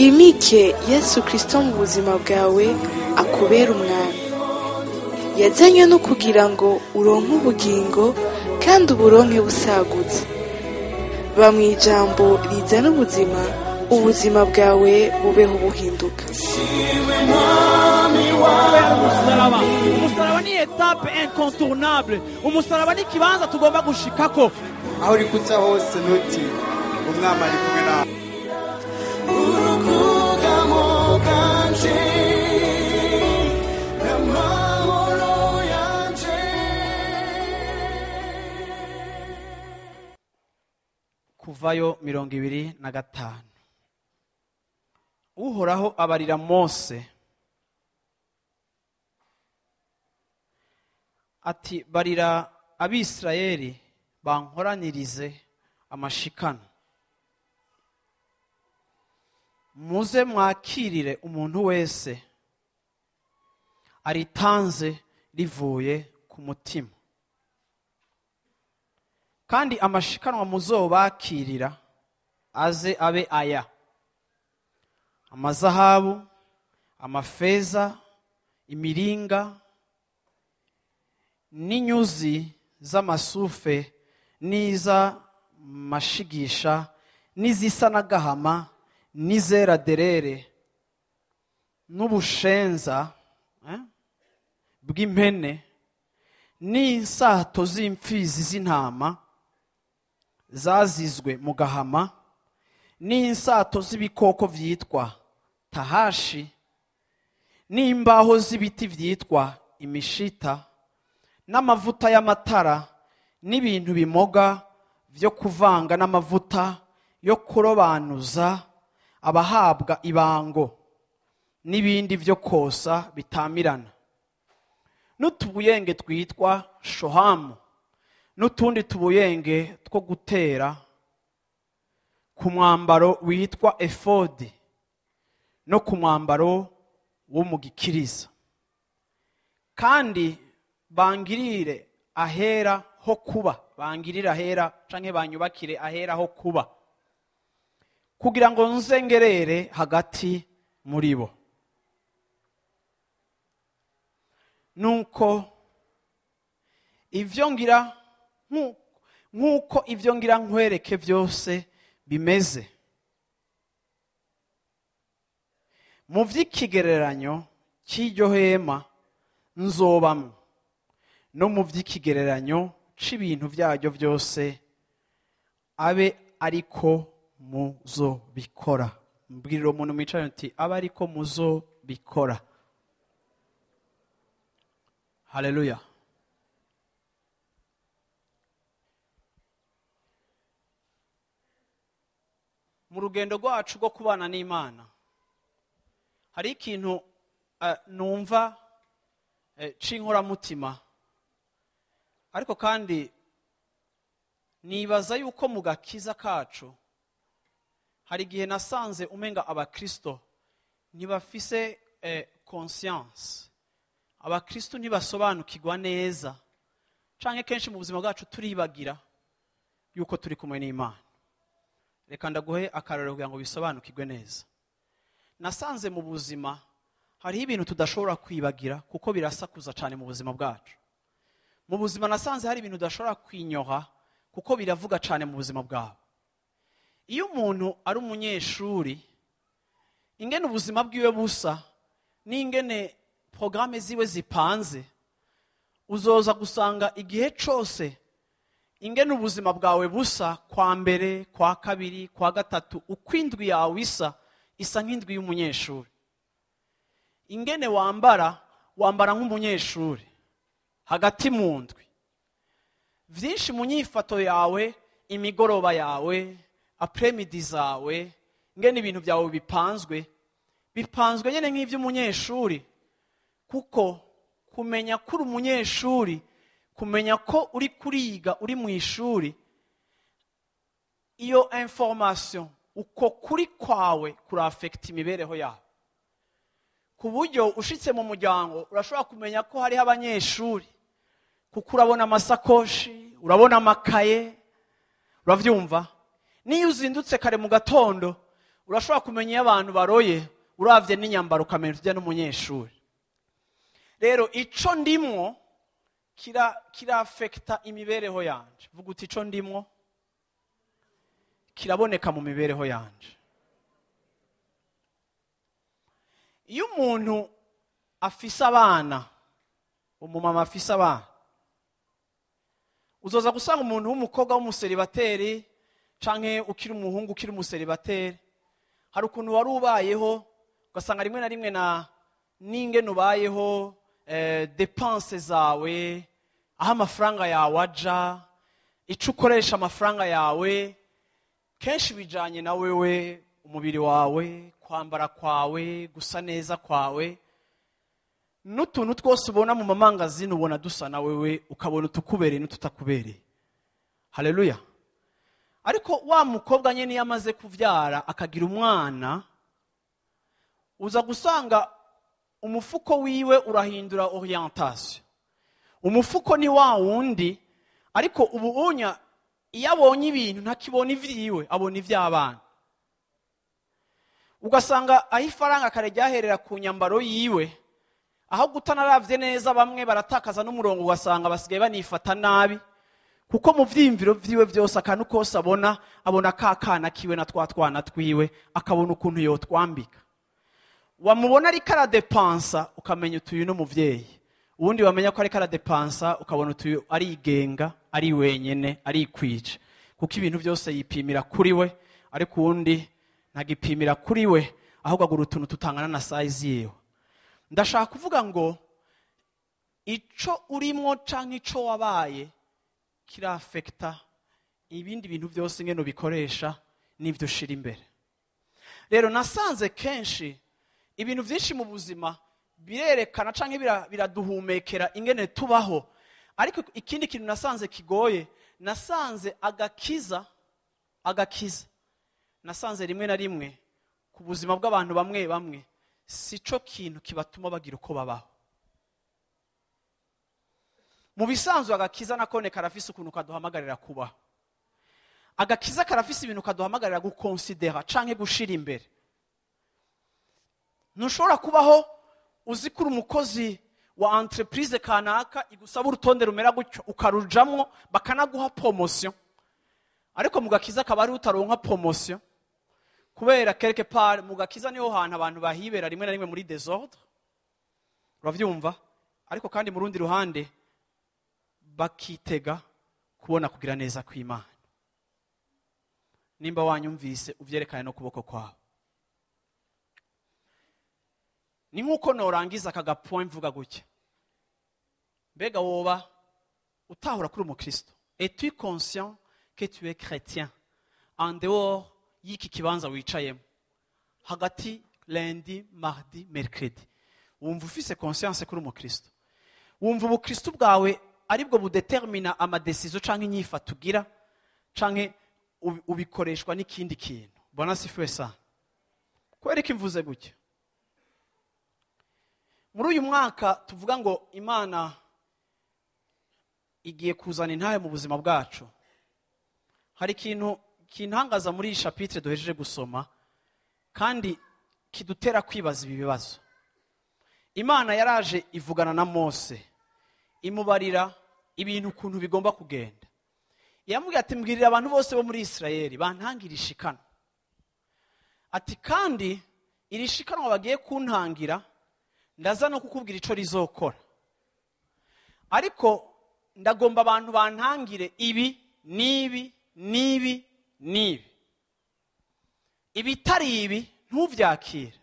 Wimike Yesu Kristo mu buzima bwawe, akubera umwami. Yazanywe no kugira ngo uronke ubugingo kandi uburonke busagutse. Ba mu ijambo rizana ubuzima, ubuzima bwawe bubeho buhinduka. Umusaraba, umusaraba ni étape incontournable. Umusaraba ni ikibanza tugomba gushikako. Aho uri kuca hose, ntuti umwami ari kumwe nawe. Urukugamo bwanje n'amahoro yanje. Kuvayo 25. Uhoraho abarira Mose ati: "Barira Abisirayeli bankoranirize amashikano, muze mwakirire umuntu wese aritanze rivuye ku mutima. Kandi amashikanwa muzobakirira aze abe aya: amazahabu, amafeza, imiringa n'inyuzi z'amasufe n'iz'amashigisha n'izisa n'agahama n'izera derere n'ubushenza bw'impene n'insato z'imfizi z'intama zazizwe mu gahama n'insato z'ibikoko vyitwa tahashi n'imbaho z'ibiti vyitwa imishita n'amavuta y'amatara n'ibintu bimoga vyo kuvanga n'amavuta yo kurobanuza abahabwa ibango n'ibindi vyo kosa bitamirana n'utubuyenge twitwa shohamu n'utundi tubuyenge two gutera ku mwambaro witwa efodi no ku mwambaro wo mu gikiriza. Kandi bangirire ahera ho kuba, bangirire ahera canke banyubakire ahera ho kuba, kugira ngo nzengerere hagati muri bo." Nuko ivyo ngira, nkuko ivyo ngira nkwereke vyose bimeze mu vy'ikigereranyo cy'iryo hema nzobamwo no mu vy'ikigereranyo c'ibintu vyaryo vyose, abe ariko muzobikora. Mbwirira umuntu mwicaranye uti: "Abe ariko muzobikora." Haleluya! Mu rugendo rwacu rwo kubana n'Imana, hari ikintu numva c'inkoramutima, ariko kandi nibaza yuko mu gakiza kacu hari igihe nasanze umenga abakristo ntibafise conscience, abakristo ntibasobanukirwa neza, canke kenshi mu buzima bwacu turibagira yuko turi kumwe n'Imana. Reka ndaguhe akarorero kugira ngo bisobanukirwe neza. Nasanze mu buzima hariho ibintu tudashobora kwibagira kuko birasakuza cyane mu buzima bwacu. Mu buzima nasanze hari ibintu udashobora kwinyoha kuko biravuga cyane mu buzima bwawe. Iyo umuntu ari umunyeshuri, ingene ubuzima bwiwe busa n'ingene porogaramu ziwe zipanze, uzoza gusanga igihe cose ingene ubuzima bwawe busa kwa mbere, kwa kabiri, kwa gatatu, uko indwi yawe isa, isa nk'indwi y'umunyeshuri. Ingene wambara, wambara nk'umunyeshuri hagati mu ndwi. Vyinshi mu nyifato yawe, imigoroba yawe, après-midi zawe, ingene ibintu byawe bipanzwe, bipanzwe nyene nk'ivy'umunyeshuri. Kuko kumenya ko uri umunyeshuri, kumenya ko uri kuriga uri mu ishuri, iyo information, uko kuri kwawe kurafekta imibereho yawe, ku buryo ushitse mu muryango urashobora kumenya ko hariho abanyeshuri, kuko urabona amasakoshi, urabona amakaye, uravyumva. Niyo uzindutse kare mu gatondo, Urashobora kumenya iyo abantu baroye uravye n'inyambaro, ukamenya tujya n'umunyeshuri. Rero ico ndimwo kirafekta imibereho yanje. Vuga uti ico ndimwo kiraboneka mu mibereho yanje. Iyo umuntu afise abana, umumama afise abana, uzoza gusanga umuntu w'umukobwa w'umuseribateri canke ukiri umuhungu ukiri umuseribateri, hari ukuntu wari ubayeho ugasanga rimwe na rimwe na n'ingene ubayeho, dépense zawe, aho amafaranga yawe aja, ico ukoresha amafaranga yawe, kenshi bijanye na wewe, umubiri wawe, kwambara kwawe, gusa neza kwawe, n'utuntu twose ubona mu mamangazini ubona dusa na wewe, ukabona utukubereye n'ututakubereye. Haleluya. Ariko wa mukobwa nyene iyo amaze kuvyara akagira umwana, uza gusanga umufuko wiwe urahindura orientation. Umufuko ni wa wundi, ariko ubu unya iyo abonye ibintu ntakibona ivyiwe, abona ivy'abana. Ugasanga aho ifaranga kare ryaherera ku nyambaro yiwe, aho gutanaravye neza bamwe baratakaza n'umurongo, ugasanga basigaye banifata nabi, kuko mu vyiyumviro vyiwe vyose akantu kose abona, abona ka kana kiwe na twa twana twiwe, akabona ukuntu yotwambika. Wamubona ariko aradepansa ukamenya utuyu n'umuvyeyi, uwundi wamenya ko ariko aradepansa ukabona utuyu arigenga, ari wenyene, arikwije, kuko ibintu byose yipimira kuri we, ariko uwundi ntagipimira kuri we, ahubwo agura utuntu tutangana na size yiwe. Ndashaka kuvuga ngo ico urimwo canke ico wabaye kirafekta ibindi bintu byose ngeno bikoresha n'ivyo ushira imbere. Rero nasanze kenshi ibintu byinshi mu buzima birerekana canke biraduhumekera ingene tubaho. Ariko ikindi kintu nasanze kigoye, nasanze agakiza nasanze rimwe na rimwe ku buzima bw'abantu bamwe bamwe sico kintu kibatuma bagira uko babaho. Mu bisanzwe agakiza nakone karafise ukuntu kaduhamagarira kubaho. Agakiza karafise ibintu kaduhamagarira gukonsidera canke gushira imbere. Ntushobora kubaho uzi kuri umukozi wa entreprise kanaka igusaba urutonde rumera gutyo ukarujamwo bakanaguha promotion, ariko mu gakiza akaba ari utaronka promotion kubera quelque part mu gakiza niho hantu abantu bahibera rimwe na rimwe muri désordre, uravyumva? Ariko kandi mu rundi ruhande bakitega kubona kugira neza kw'Imana. Nimba wanyumvise uvyerekane no kuboko kwawe. Ni nkuko norangiza aka gapoint mvuga gutya: mbega woba utahura kuri umukristo? Es-tu conscient que tu es chrétien en dehors y'iki kibanza wicayemo hagati lundi, mardi, mercredi? Wumva ufise conscience kuri umukristo? Wumva ubukristo bwawe aribwo budetermina amadecision canke inyifato ugira, canke ubikoreshwa n'ikindi kintu? Bwana sifiwe sana. Kubera iki mvuze gutya? Muri uyu mwaka tuvuga ngo Imana igiye kuzana intahe mu buzima bwacu, hari ikintu kintangaza muri iyi chapitre duhejeje gusoma kandi kidutera kwibaza ibi bibazo. Imana yaraje ivugana na Mose, imubarira ibintu ukuntu bigomba kugenda. Yamubwiye ati mbwirira abantu bose bo muri Isirayeli bantangira ishikano. Ati kandi iri shikanwa bagiye kuntangira ndaza no kukubwira ico rizokora, ariko ndagomba abantu bantangire ibi n'ibi n'ibi n'ibi, ibitari ibi ntuvyakire,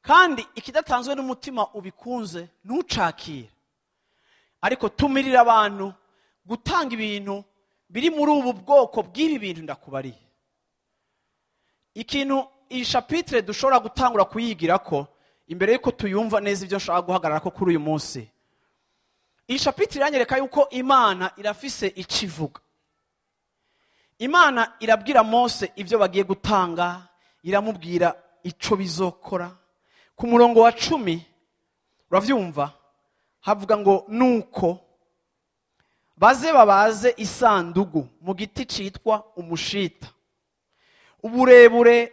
kandi ikidatanzwe n'umutima ubikunze ntucakire, ariko tumirira abantu gutanga ibintu biri muri ubu bwoko bw'ibi bintu ndakubariye. Ikintu iyi chapitre dushobora gutangura kuyigirako imbere yuko tuyumva neza ibyo nshaka guhagarara ko kuri uyu munsi, iyi chapitre iranyereka yuko Imana irafise icivuga. Imana irabwira Mose ibyo bagiye gutanga, iramubwira ico bizokora. Ku murongo wa 10 uravyumva havuga ngo nuko baze babaze isandugu mu giti citwa umushita, uburebure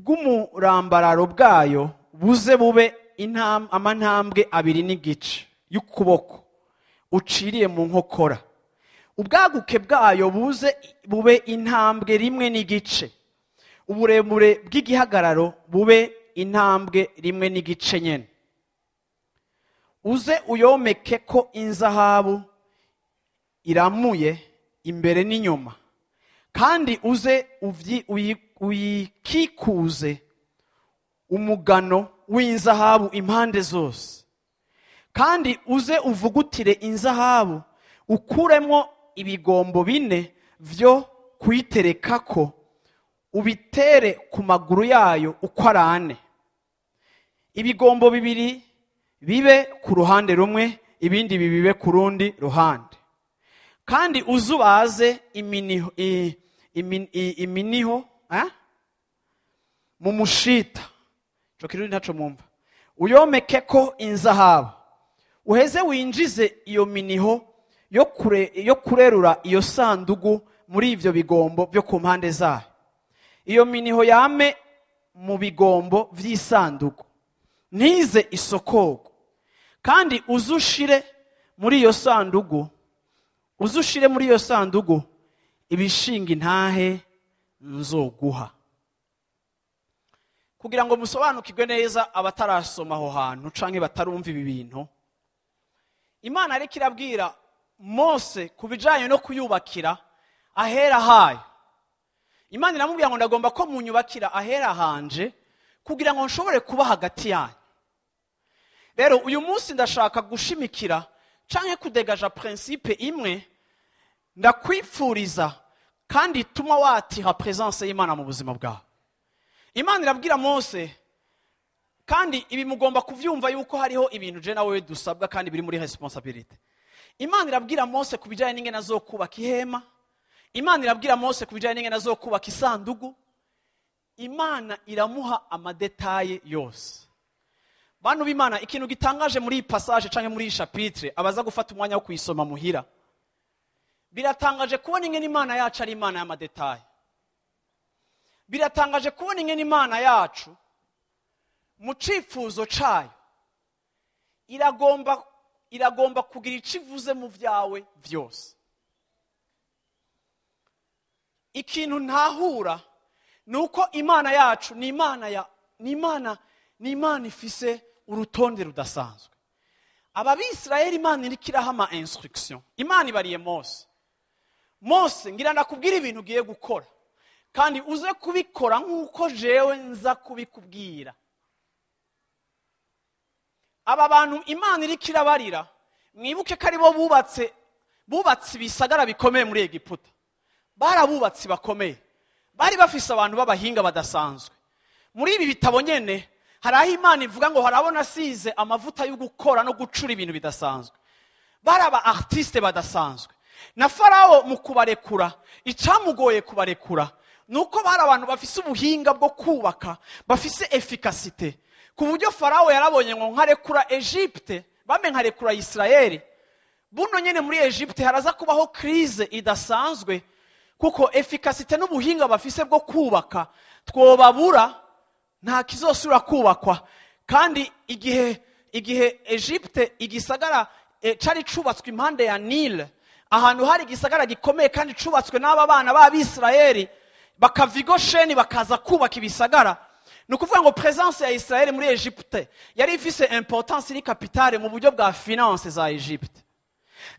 Bw'umurambararo bwayo buze bube amantambwe 2.5 y'ukuboko uciriye mu nkokora. Ubwaguke bwayo buze bube intambwe 1.5. Uburebure bw'igihagararo bube intambwe 1.5 nyene. Uze uyomeke ko inzahabu iramuye imbere n'inyuma, kandi uze uyikikuze umugano w'inzahabu impande zose. Kandi uze uvugutire inzahabu ukuremo ibigombo 4 vyo kuyiterekako, ubitere ku maguru yayo uko ari 4. Ibigombo 2 bibe ku ruhande rumwe, ibindi bibe ku rundi ruhande. Kandi uzubaze iminiho mu mushita. Ico kirundi ntaco mwumva. Uyomeke ko inzahabu, uheze winjize iyo miniho yo kurerura iyo sandugu muri ivyo bigombo byo ku mpande zayo. Iyo miniho yame mu bigombo vy'isandugu, ntize isokogo. Kandi uzushire muri iyo sandugu, ibishinga intahe nzoguha. Kugira ngo musobanukirwe neza abatarasoma aho hantu canke batarumva ibi bintu, Imana ariko irabwira Mose kubijanye no kuyubakira ahera hayo. Imana iramubwira ngo ndagomba ko munyubakira ahera hanje kugira ngo nshobore kuba hagati yanyu. Rero uyu munsi ndashaka gushimikira canke kudegaja principe imwe ndakwifuriza kandi ituma watira presence y'Imana mu buzima bwawe. Imana irabwira Mose, kandi ibi mugomba kuvyumva yuko hariho ibintu je nawe dusabwa kandi biri muri responsabilité. Imana irabwira Mose kubijanye n'ingene azokubaka ihema. Imana irabwira Mose kubijanye n'ingene azokubaka isandugu. Imana iramuha amadetaye yose. Bantu b'Imana, ikintu gitangaje muri iyi passage canke muri iyi chapitre, abaza gufata umwanya wo kuyisoma muhira, biratangaje kubona ingene Imana yacu ari Imana y'amadetaye. Biratangaje kubona ingene Imana yacu mu cifuzo cayo iragomba kugira icivuze mu vyawe vyose. Ikintu ntahura nuko Imana yacu ni Imana ifise urutonde rudasanzwe. Ababisirayeli Imana iriko iraha ama instruction. Imana ibariye Mose. Mose, ngira ndakubwira ibintu ugiye gukora, kandi uze kubikora nk'uko jewe nza kubikubwira. Aba bantu Imana iriko irabarira, mwibuke ko aribo bubatse ibisagara bikomeye muri Egiputa. Barabubatsi bakomeye, bari bafise abantu b'abahinga badasanzwe. Muri ibi bitabo nyene hari aho Imana ivuga ngo harabona asize amavuta yo gukora no gucura ibintu bidasanzwe. Bari aba artiste badasanzwe. Na Farao mu kubarekura, icamugoye kubarekura nuko bari abantu bafise ubuhinga bwo kubaka, bafise efficacité. Ku buryo Farao yarabonye ngo nkarekura Egypte, bame nkarekura Israeli. Buno nyene muri Egypte haraza kubaho crise idasanzwe, kuko efficacité n'ubuhinga bafise bwo kubaka twobabura nta kizosubira kubakwa. Kandi igihe Egypte igisagara cari cubatswe impande ya Nile, ahantu hari igisagara gikomeye kandi cubatswe n'aba bana b'Abisirayeli, bakava i Gosheni bakaza kubaka ibisagara. Ni ukuvuga ngo presence ya Israeli muri Egypte yari ifise importance iri capitale mu buryo bwa finance za Egypte.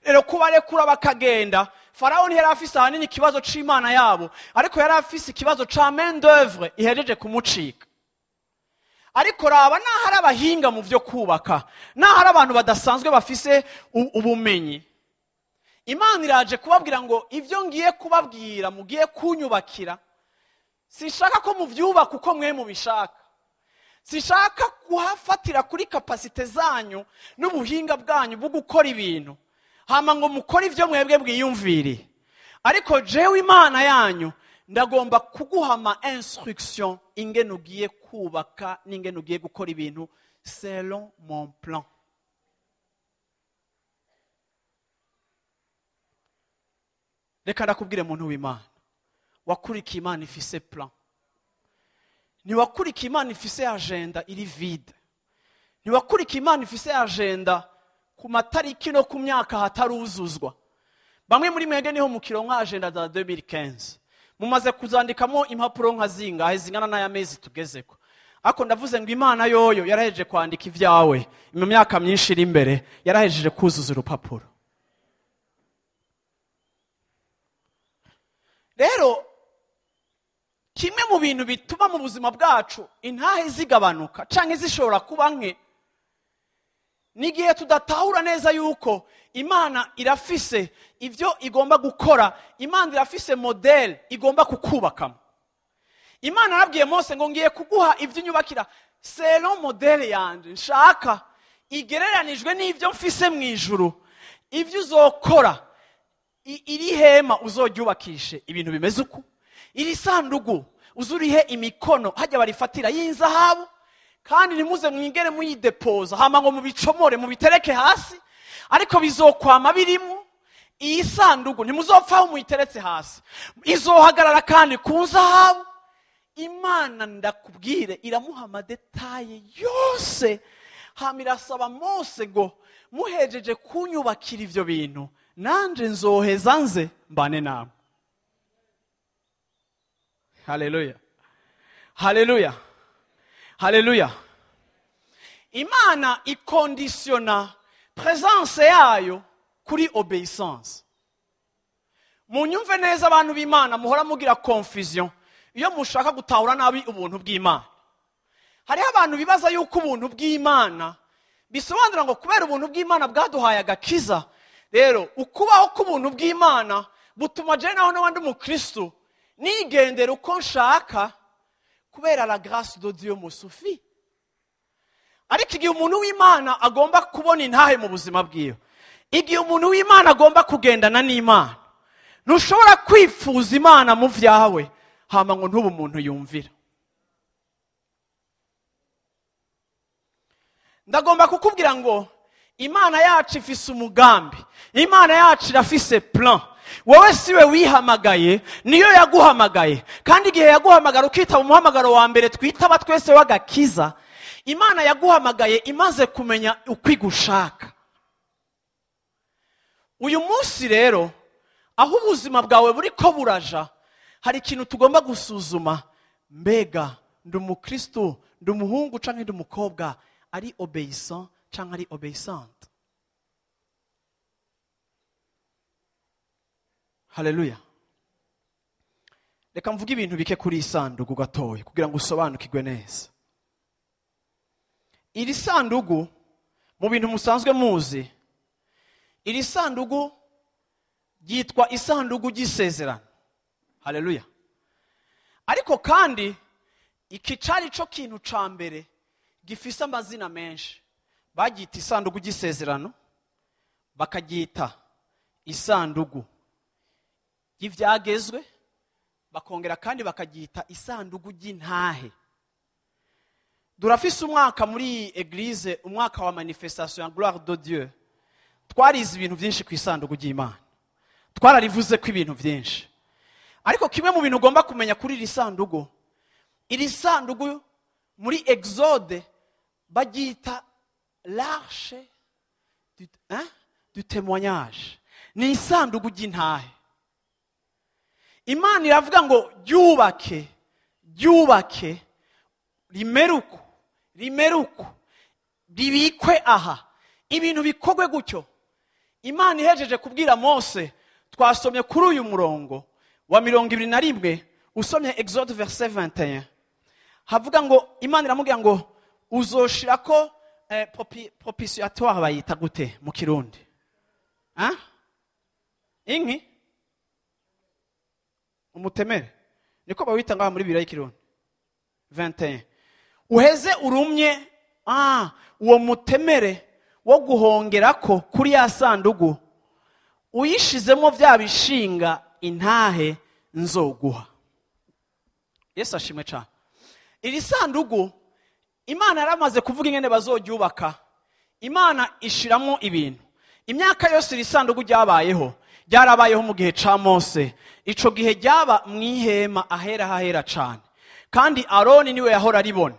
Rero kubarekura bakagenda, Farao ntiyari afise ahanini ikibazo c'Imana yabo, ariko yari afise ikibazo ca main d'oeuvre ihejeje kumucika. Ariko raba naho ari abahinga mu vyo kubaka, naho ari abantu badasanzwe bafise ubumenyi, Imana iraje kubabwira ngo ivyo ngiye kubabwira mugiye kunyubakira, sinshaka ko muvyubaka uko mwe mubishaka. Sinshaka kuhafatira kuri kapasite zanyu n'ubuhinga bwanyu bwo gukora ibintu, hama ngo mukore ivyo mwebwe mwiyumviriye. Ariko jewe Imana yanyu ndagomba kuguha ama instruction ingene ugiye kubaka n'ingene ugiye gukora ibintu selon mon plan. Reka ndakubwire muntu w'Imana wakurikiye Imana ifise plan. Ntiwakurikiye Imana ifise agenda iri vide. Ntiwakurikiye Imana ifise agenda ku matariki no ku myaka hataruzuzwa. Bamwe muri mwebwe niho mukironka agenda za 2015. Mumaze kuzandikamo impapuro nka zingahe zingana n'aya mezi tugezeko. Ariko ndavuze ngo Imana yoyo yarahejeje kwandika ibyawe mu myaka myinshi iri imbere, yarahejeje kuzuza urupapuro. Rero kimwe mu bintu bituma mu buzima bwacu intahe zigabanuka canke zishobora kuba nke, n'igihe tudatahura neza yuko Imana irafise ivyo igomba gukora, Imana irafise model igomba kukubakamo. Imana yarabwiye Mose ngo ngiye kuguha ivyo unyubakira selon model yanje nshaka, igereranijwe n'ivyo mfise mu ijuru. Ivyo uzokora, iri hema uzoryubakishe ibintu bimeze uku, iri sandugu uzurihe imikono hajya barifatira y'inzahabu, kandi ntimuze mwigere muyidepoza hama ngo mubicomore mubitereke hasi, ariko bizokwama birimo. Iyi sandugu ntimuzopfa muyiteretse hasi, izohagarara kandi ku nzahabu. Imana ndakubwire iramuha amadetaye yose, hama irasaba Mose ngo muhejeje kunyubakira ivyo bintu, nanje nzoheza nze mbane namwe. Haleluya, haleluya, haleluya. Imana ikondisiona presence yayo kuri obeissance. Munyumve neza abantu b'Imana, muhora mugira confusion iyo mushaka gutahura nabi ubuntu bw'Imana. Hariho abantu bibaza yuko ubuntu bw'Imana bisobanura ngo kubera ubuntu bw'Imana bwaduhaye agakiza, rero ukubaho k'ubuntu bw'Imana butuma je naho n'abandi umukristo nigendera uko nshaka, kubera la grâce de Dieu me suffit. Ariko igihe umuntu w'Imana agomba kubona intahe mu buzima bwiwe, igihe umuntu w'Imana agomba kugendana n'Imana, ntushobora kwifuza Imana mu vyawe hama ngo ntube umuntu yumvira. Ndagomba kukubwira ngo Imana yacu ifise umugambi, Imana yacu irafise plan. Wowe siwe wihamagaye, niyo yaguhamagaye. Kandi igihe yaguhamagara ukitaba umuhamagaro wa mbere twitaba twese w'agakiza, Imana yaguhamagaye imaze kumenya uko igushaka. Uyu munsi rero aho ubuzima bwawe buriko buraja, hari ikintu tugomba gusuzuma. Mbega ndi umukristo, ndi umuhungu canke ndi umukobwa ari obéissant canke ari obéissante? Haleluya. Reka mvuge ibintu bike kuri isandugu gatoya kugira ngo usobanukirwe neza. Iri sandugu mu bintu musanzwe muzi, iri sandugu ryitwa isandugu ry'isezerano. Haleluya. Ariko kandi iki cari co kintu ca mbere gifise amazina menshi. Bagita isandugu ry'isezerano, bakaryita isandugu y'ivyagezwe, bakongera kandi bakaryita isandugu ry'intahe. Durafise umwaka muri eglise, umwaka wa manifestation ya gloire de Dieu. Twarize ibintu byinshi ku isandugu ry'Imana, twararivuze ko ibintu byinshi. Ariko kimwe mu bintu ugomba kumenya kuri iri sandugu, iri sandugu muri Exode baryita l'arche du témoignage. Ni isandugu ry'intahe. Imana iravuga ngo ryubake, ryubake, rimeruko, rimeruko, ribikwe aha, ibintu bikogwe gutyo. Imana ihejeje kubwira Mose, twasomye kuri uyu murongo wa 21, usomye Exode verset 21, havuga ngo Imana iramubwira ngo uzoshirako propitiatoire, bayita gute mu Kirundi? Hein? Inki? Umutemere. Niko bawita ngaha muri Bibiliya y'Ikirundi. 21. Uheze urumye uwo mutemere wo guhongerako kuri ya sandugu, uyishizemo vya bishinga intahe nzoguha. Yesu ashimwe cyane. Iri sandugu Imana yaramaze kuvuga ingene bazoryubaka. Imana ishiramo ibintu. Imyaka yose iri sandugu ryabayeho, ryarabayeho mu gihe ca Mose. Ico gihe ryaba mwihema ahera hahera cyane. Kandi Aroni niwe yahora aribona.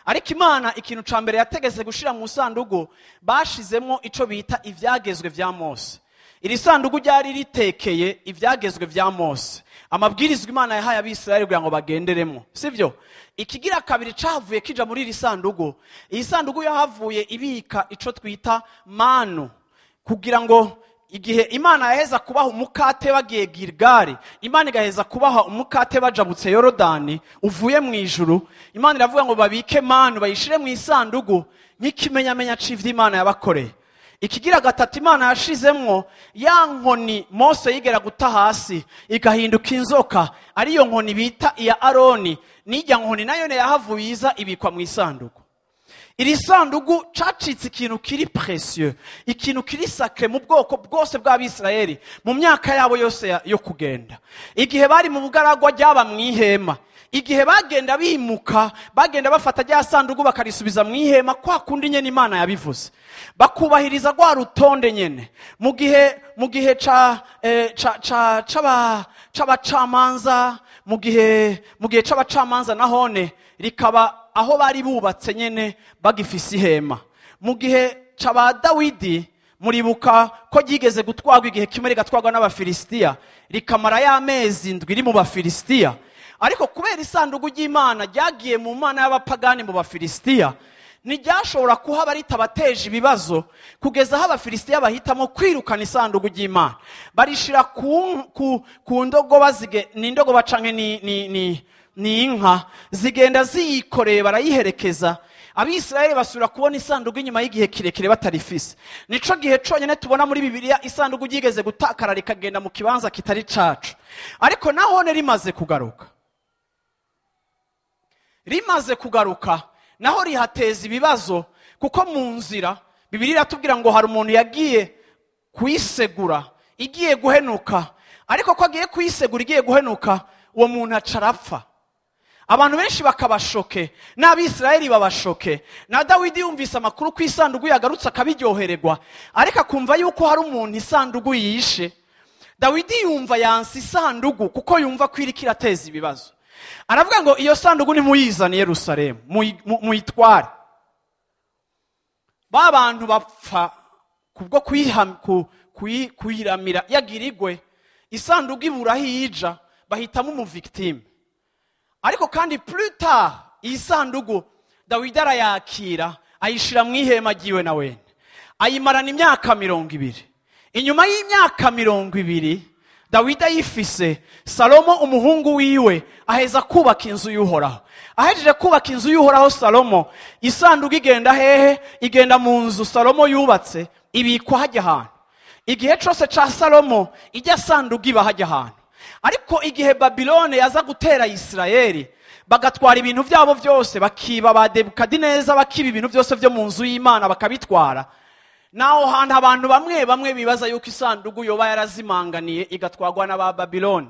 Ariko Imana ikintu ca mbere yategetse gushira mu sandugu, bashizemo ico bita ivyagezwe vya Mose. Iri sandugu ryari ritekeye ivyagezwe vya Mose, amabwirizwa Imana yahaye Abisirayeli kugira ngo bagenderemo, sivyo? Ikigira kabiri cavuye kija muri iri sandugu, iyi sandugu yahavuye ibika ico twita manu, kugira ngo igihe Imana yaheza kubaha umukate bagiye Gilgali, Imana igaheza kubaha umukate bajabutse Yorodani uvuye mu ijuru, Imana iravuga ngo babike manu bayishire mu isandugu nk'ikimenyamenya c'ivyo Imana yabakoreye. Ikigira gatatu Imana yashizemwo ya nkoni Mose yigera guta hasi igahinduka inzoka, ariyo nkoni bita iya Aroni, n'ijya nkoni nayo ne yahavuye iza ibikwa mu isanduku. Iri sandugu cacitse ikintu kiri précieux, ikintu kiri sacré mu bwoko bwose bw'Abisirayeli mu myaka yabo yose yo kugenda. Igihe bari mu bugaragwa ryaba mu ihema, igihe bagenda bimuka, bagenda bafata rya sandugu bakarisubiza mu ihema kwa kundi nyene Imana yabivuze, bakubahiriza rwa rutonde nyene. Mu gihe c'abacamanza, mu gihe c'abacamanza nahone rikaba aho bari bubatse nyene bagifise ihema. Mu gihe c'aba Dawidi, muribuka ko ryigeze gutwagwa igihe kimwe rigatwagwa n'Abafilisitiya, rikamara y'amezi 7 iri mu Bafilisitiya. Ariko kubera isandugu ry'Imana ryagiye mu mana y'abapagani mu Bafilisitiya, ntiryashobora kuhaba ritabateje ibibazo, kugeza aho Abafilisitiya bahitamo kwirukana isandugu ry'Imana, barishira ku ndogoba ni indogoba canke ni inka, zigenda ziyikoreye barayiherekeza. Abisirayeli basubira kubona isandugu inyuma y'igihe kirekire batarifise. Nico gihe conyene tubona muri Bibiliya isandugu ryigeze gutakara rikagenda mu kibanza kitari cacu. Ariko nahone rimaze kugaruka, naho rihateza ibibazo, kuko mu nzira Bibiliya iratubwira ngo hari umuntu yagiye kuyisegura igiye guhenuka, ariko ko agiye kuyisegura igiye guhenuka, uwo muntu acarapfa. Abantu benshi bakabashoke, n'Abisirayeli babashoke. Na Dawidi yumvise amakuru ku isandugu yagarutse akabiryohererwa, ariko akumva yuko hari umuntu isandugu yishe. Dawidi yumva yanse isandugu kuko yumva ko iriko irateza ibibazo. Aravuga ngo iyo sandugu nimuyizane Yerusalemu, muyitware. Ba bantu bapfa kubwo kuyiramira yagirigwe, isandugu ibura hija, bahitamo umu victime. Ariko kandi plus tard iyi sandugu Dawidi arayakira, ayishira mu ihema ryiwe na wene, ayimarana imyaka 20. Inyuma y'imyaka 20 Dawidi ayifise, Salomo umuhungu wiwe aheza kubaka inzu y'Uhoraho. Ahejeje kubaka inzu y'Uhoraho Salomo, isandugu igenda hehe? Igenda mu nzu Salomo yubatse, ibikwa hajya ahantu. Igihe cose ca Salomo ijya sandugu iba hajya ahantu. Ariko igihe Babilone yaza gutera Isirayeli, bagatwara ibintu byabo byose, bakiba ba Nebukadineza, bakiba ibintu byose byo mu nzu y'Imana bakabitwara. Naho hantu abantu bamwe bibaza yuko isandugu yoba yarazimanganiye igatwagwa n'aba Babilone.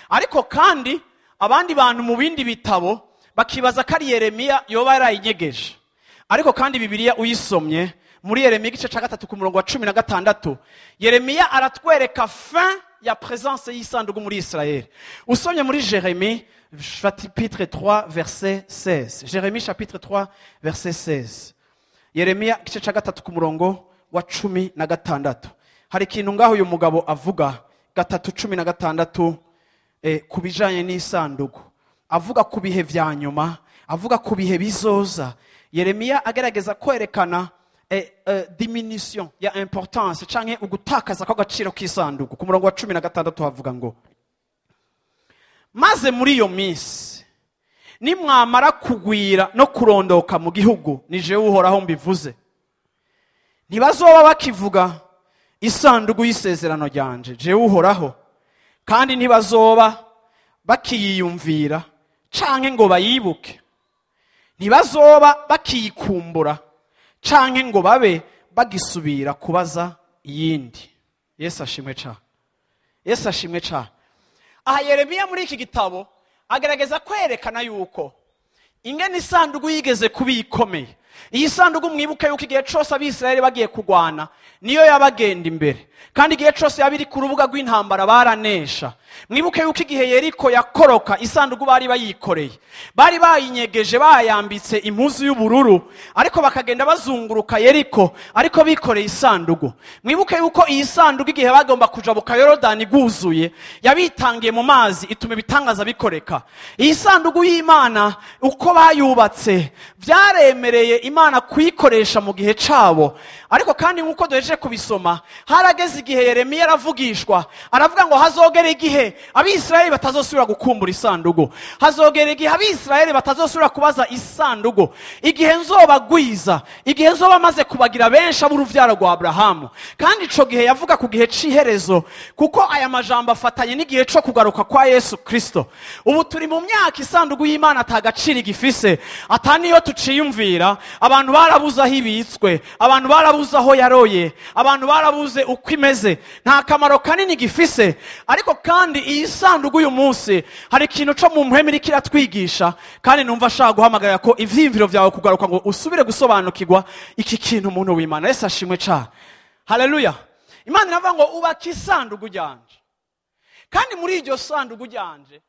Ariko kandi abandi bantu mu bindi bitabo bakibaza ko ari Yeremiya yoba yarayinyegeje. Ariko kandi Bibiliya uyisomye muri Yeremiya igice ca 3 ku murongo wa 16, Yeremiya aratwereka fin ya présence y'isandugu muri Israël. Usomye muri Jérémie chapitre 3 verset 16. Jérémie chapitre 3 verset 16. Yeremiya igice ca 3 ku murongo wa 16. Hari ikintu ngaho uyu mugabo avuga 3:16 ku bijanye n'isandugu. Avuga ku bihe vya nyuma, avuga ku bihe bizoza. Yeremiya agerageza kwerekana diminution ya importance canke ugutakaza kw'agaciro k'isanduku. Ku murongo wa 16 havuga ngo maze muri iyo minsi nimwamara kugwira no kurondoka mu gihugu, ni jewe Uhoraho mbivuze, ntibazoba bakivuga isanduku y'isezerano ryanje, jewe Uhoraho, kandi ntibazoba bakiyiyumvira canke ngo bayibuke, ntibazoba bakiyikumbura canke ngo babe bagisubira kubaza iyindi. Yesu ashimwe ca. Yesu ashimwe ca. Aha Yeremiya muri iki gitabo agerageza kwerekana yuko ingene isanduku yigeze kuba ikomeye, Iyi sanduku mwibuke yuko igihe cose Abisirayeli bagiye kugwana niyo yabagenda imbere, kandi igihe cose yabiri ku rubuga rw'intambara baranesha. Mwibuke yuko igihe Yeriko yakoroka isanduku bari bayikoreye, bari bayinyegeje, bayambitse impuzu y'ubururu, ariko bakagenda bazunguruka Yeriko ariko bikoreye isanduku. Mwibuke yuko iyi sanduku igihe bagomba kujabuka Yorodani guzuye yabitangiye mu mazi ituma ibitangaza bikoreka. Iyi sanduku y'Imana uko bayubatse byaremereye Imana kuyikoresha mu gihe cabo. Ariko kandi nkuko duhejeje kubisoma, harageze igihe Yeremiya aravugishwa, aravuga ngo hazogera igihe Abisirayeli batazosubira gukumbura isanduku, hazogera igihe Abisirayeli batazosubira kubaza isanduku, igihe nzobagwiza, igihe nzoba maze kubagira benshi ab'uruvyaro rwa Abrahamu. Kandi ico gihe yavuga ku gihe c'iherezo, kuko aya majambo afatanye n'igihe co kugaruka kwa Yesu Kristo. Ubu turi mu myaka isanduku y'Imana atagaciro igifise, ataniyo tuciyumvira. Abantu barabuze aho ibitswe, abantu barabuze aho yaroye, abantu barabuze uko imeze, nta kamaro kanini gifise. Ariko kandi iyi sanduku uyu munsi hari ikintu co mu mpwemu iriko iratwigisha, kandi numva ashaka guhamagarira ko ivyiyumviro vyawe kugaruka ngo usubire gusobanukirwa iki kintu umuntu w'Imana. Yesu ashimwe cane, haleluya. Imana iravuga ngo ubaka isanduku ryanje, kandi muri iryo sanduku ryanje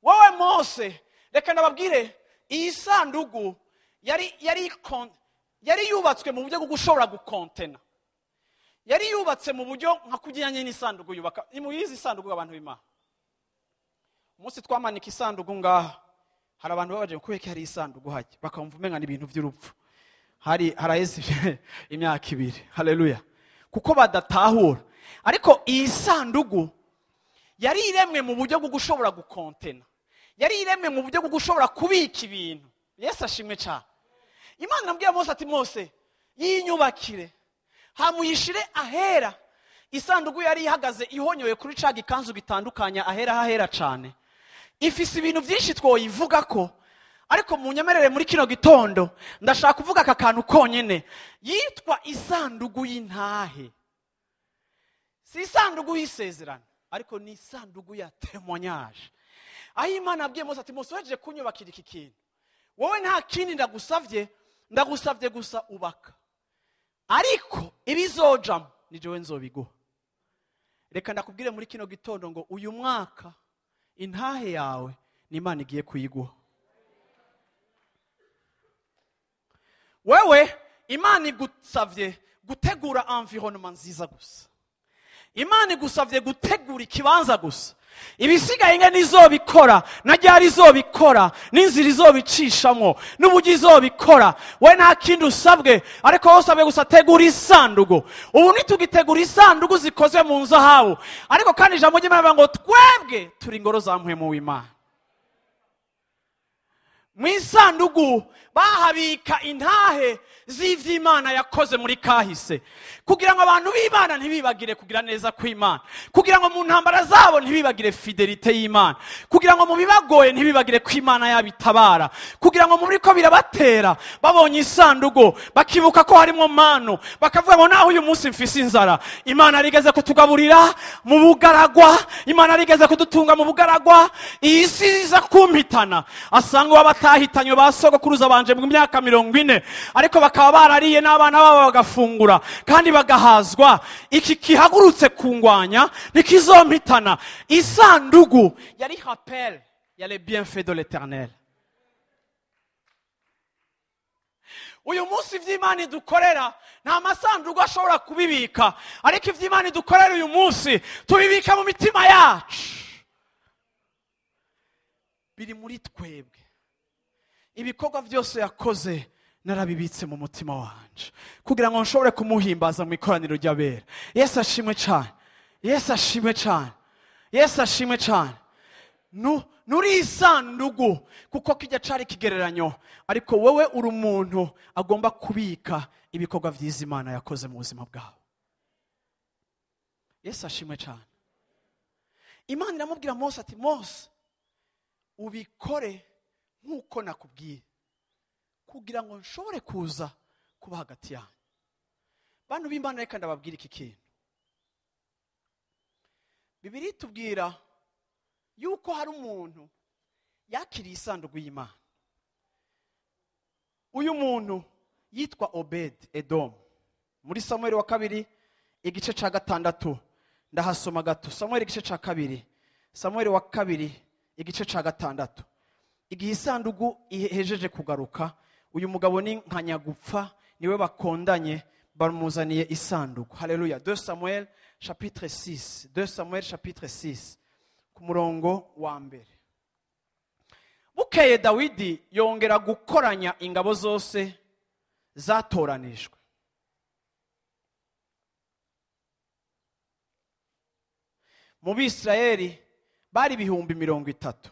wowe Mose, reka ndababwire, iyi sanduku yari yubatswe mu buryo bwo gushobora gukontena, yari yubatse mu buryo nka kujyanye n'isanduku yubaka. Nimuyizi isanduku abantu b'Imana, umunsi twamanika isanduku ngaha hari abantu babaje kubeka hari isanduku hajya bakamva umenga ni ibintu by'urupfu. Hari haraheze imyaka 2, haleluya, kuko badatahura. Ariko iyi sanduku yari iremwe mu buryo bwo gushobora gukontena, yari iremwe mu buryo bwo gushobora kubika ibintu. Yesu ashimwe cyane. Imana irabwira Mose ati Mose, yinyubakire hamuyishire ahera. Isanduku yari ihagaze ihonyoye kuri ca gikanzu gitandukanya ahera hahera cyane. Ifise ibintu byinshi twoyivuga ko, ariko munyemerere muri kino gitondo ndashaka kuvuga aka kantu konyene. Yitwa isanduku y'intahe. Si isanduku y'isezerano, ariko ni isanduku ya témoignage. Aho Imana abwiye Mose ati Mose, weje kunyubakira iki kintu, wowe nta kindi ndagusavye, ndagusavye gusa ubaka, ariko ibizojamo ni jewe nzobiguha. Reka ndakubwire muri kino gitondo ngo uyu mwaka intahe yawe ni Imana igiye kuyiguha. Wewe Imana igusavye gutegura environnement nziza gusa, Imana igusavye gutegura ikibanza gusa, ibisigaye inge nizobikora, na ryari izobikora, n'inzira izobicishamo, n'uburyo izobikora. We nta kindi usabwe, ariko wowe usabwe gusa tegura isanduku. Ubu ntitugitegura isanduku zikoze mu nzahabu, ariko kandi ijambo ry'Imana rivuga ngo twebwe turi ingoro za mpwemu w'Imana. Mu isanduku bahabika intahe z'ivy'Imana yakoze muri kahise, kugira ngo abantu b'Imana ntibibagire kugira neza kw'Imana, kugira ngo mu ntambara zabo ntibibagire fidelite y'Imana, kugira ngo mu bibagoye ntibibagire kw'Imana yabitabara, kugira ngo mu biriko birabatera babonye isanduku bakibuka ko harimo mano, bakavuga ngo naho uyu munsi mfise inzara, Imana yarigeze kutugaburira mu bugaragwa, Imana yarigeze kudutunga mu bugaragwa, iyi si iza kumpitana. Asanga abatahitanywe ba sogokuruza banje mu myaka 40, ariko bakaba barariye n'abana babo bagafungura kandi bagahazwa, iki kihagurutse kungwanya nikizompitana. Isanduku yari rappel ya les bienfaits de l'Éternel. Uyu munsi ivy'Imana idukorera nta masanduku ashobora kubibika, ariko ivy'Imana idukorera uyu munsi tubibika mu mitima yacu, biri muri twebwe. Ibikorwa byose yakoze narabibitse mu mutima wanje kugira ngo nshobore kumuhimbaza mu ikoraniro ry'abera. Yesu ashimwe cyane, Yesu ashimwe cyane, Yesu ashimwe cyane. Nuri isanduku kuko kijya cari kigereranyo, ariko wewe uri umuntu agomba kubika ibikorwa vyiza Imana yakoze mu buzima bwawe. Yesu ashimwe cyane. Imana iramubwira Mose ati Mose, ubikore nkuko nakubwiye kugira ngo nshobore kuza kuba hagati yanyu. Bantu b'Imana, reka ndababwira iki kintu. Bibiliya itubwira yuko hari umuntu yakiriye isanduku y'Imana. Uyu muntu yitwa Obed Edom. Muri Samuel wa kabiri igice ca 6 ndahasoma gato. Samuel igice ca 2, Samuel wa kabiri igice ca 6. Igihe isandugu ihejeje kugaruka, uyu mugabo ni nkanyagupfa, niwe bakondanye, bamuzaniye isanduku. Haleluya. 2 Samuel chapitre 6, 2 Samuel chapitre 6 ku murongo wa mbere. Bukeye Dawidi yongera gukoranya ingabo zose zatoranijwe. Mu Bisirayeli bari 30,000.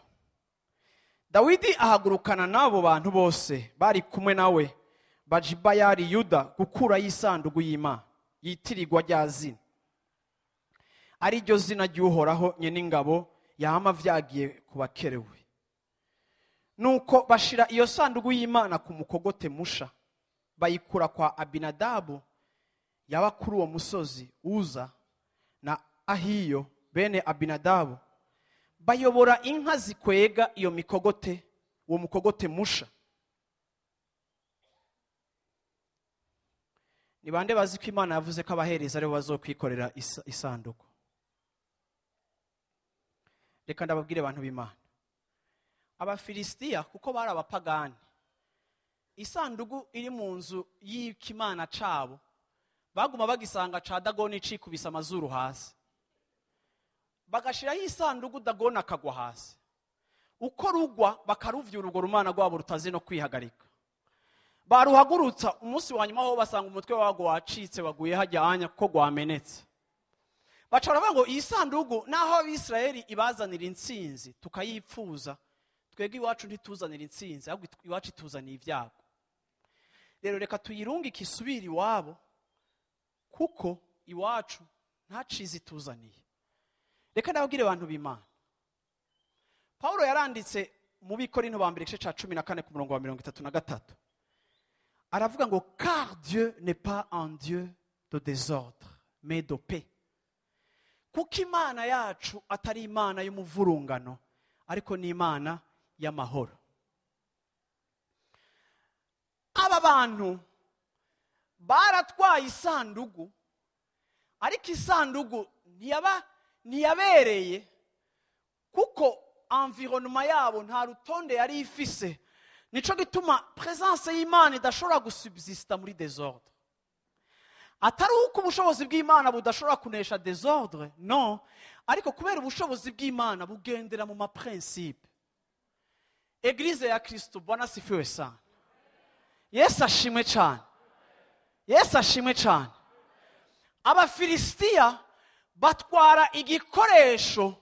Dawidi ahagurukana n'abo bantu bose bari kumwe nawe baja i Bayali Yuda gukura y'isanduku y'Imana yitirirwa rya zina, ari ryo zina ry'Uhoraho nyen'ingabo yama vyagiye kubakerewe. Nuko bashira iyo sanduku y'Imana ku mukogote musha, bayikura kwa Abinadabu yaba kuri uwo musozi Uza na Ahiyo bene Abinadabu, bayobora inka zikwega iyo mikogote, uwo mukogote musha. Ni bande bazi ko Imana yavuze ko abahereza aribo bazokwikorera isanduku? Reka ndababwire abantu b'Imana, Abafilisitiya kuko bari abapagani, isanduku iri mu nzu y'ikimana cabo baguma bagisanga ca Dagoni cikubisa amazuru hasi, bagashiraho isanduku Dagoni akagwa hasi, uko rugwa bakaruvyura urwo rumana rwabo rutazi no kwihagarika. Baruhagurutsa umunsi wa nyuma ho basanga umutwe wago wacitse waguye hajyanya kuko gwamenetse. Baca baravuga ngo iyi sanduku naho Abisirayeli ibazanira intsinzi tukayipfuza, twebwe iwacu ntituzanira intsinzi, ahubwo iwacu ituzaniye ibyago. Rero reka tuyirungike isubire iwabo, kuko iwacu nta ciza ituzaniye. Reka ndababwire abantu b'Imana, Paulo yaranditse mu Bikorinto ba mbere igice ca 14 ku murongo wa 33, aravuga ngo car Dieu n'est pas un Dieu de désordre mais de paix. Kuko Imana yacu atari Imana y'umuvurungano, ariko ni Imana y'amahoro. Aba bantu baratwaye isanduku, ariko isanduku ntiyabereye kuko environnement yabo nta rutonde yari ifise. Nico gituma presence y'Imana idashobora gusubsista muri désordre. Atari uko ubushobozi bw'Imana budashobora kunesha désordre, no, ariko kubera ubushobozi bw'Imana bugendera mu ma principe. Eglise ya Kristo, Bwana sifiwe sana. Yesu ashimwe cyane. Yesu ashimwe cyane. Abafilisitiya batwara igikoresho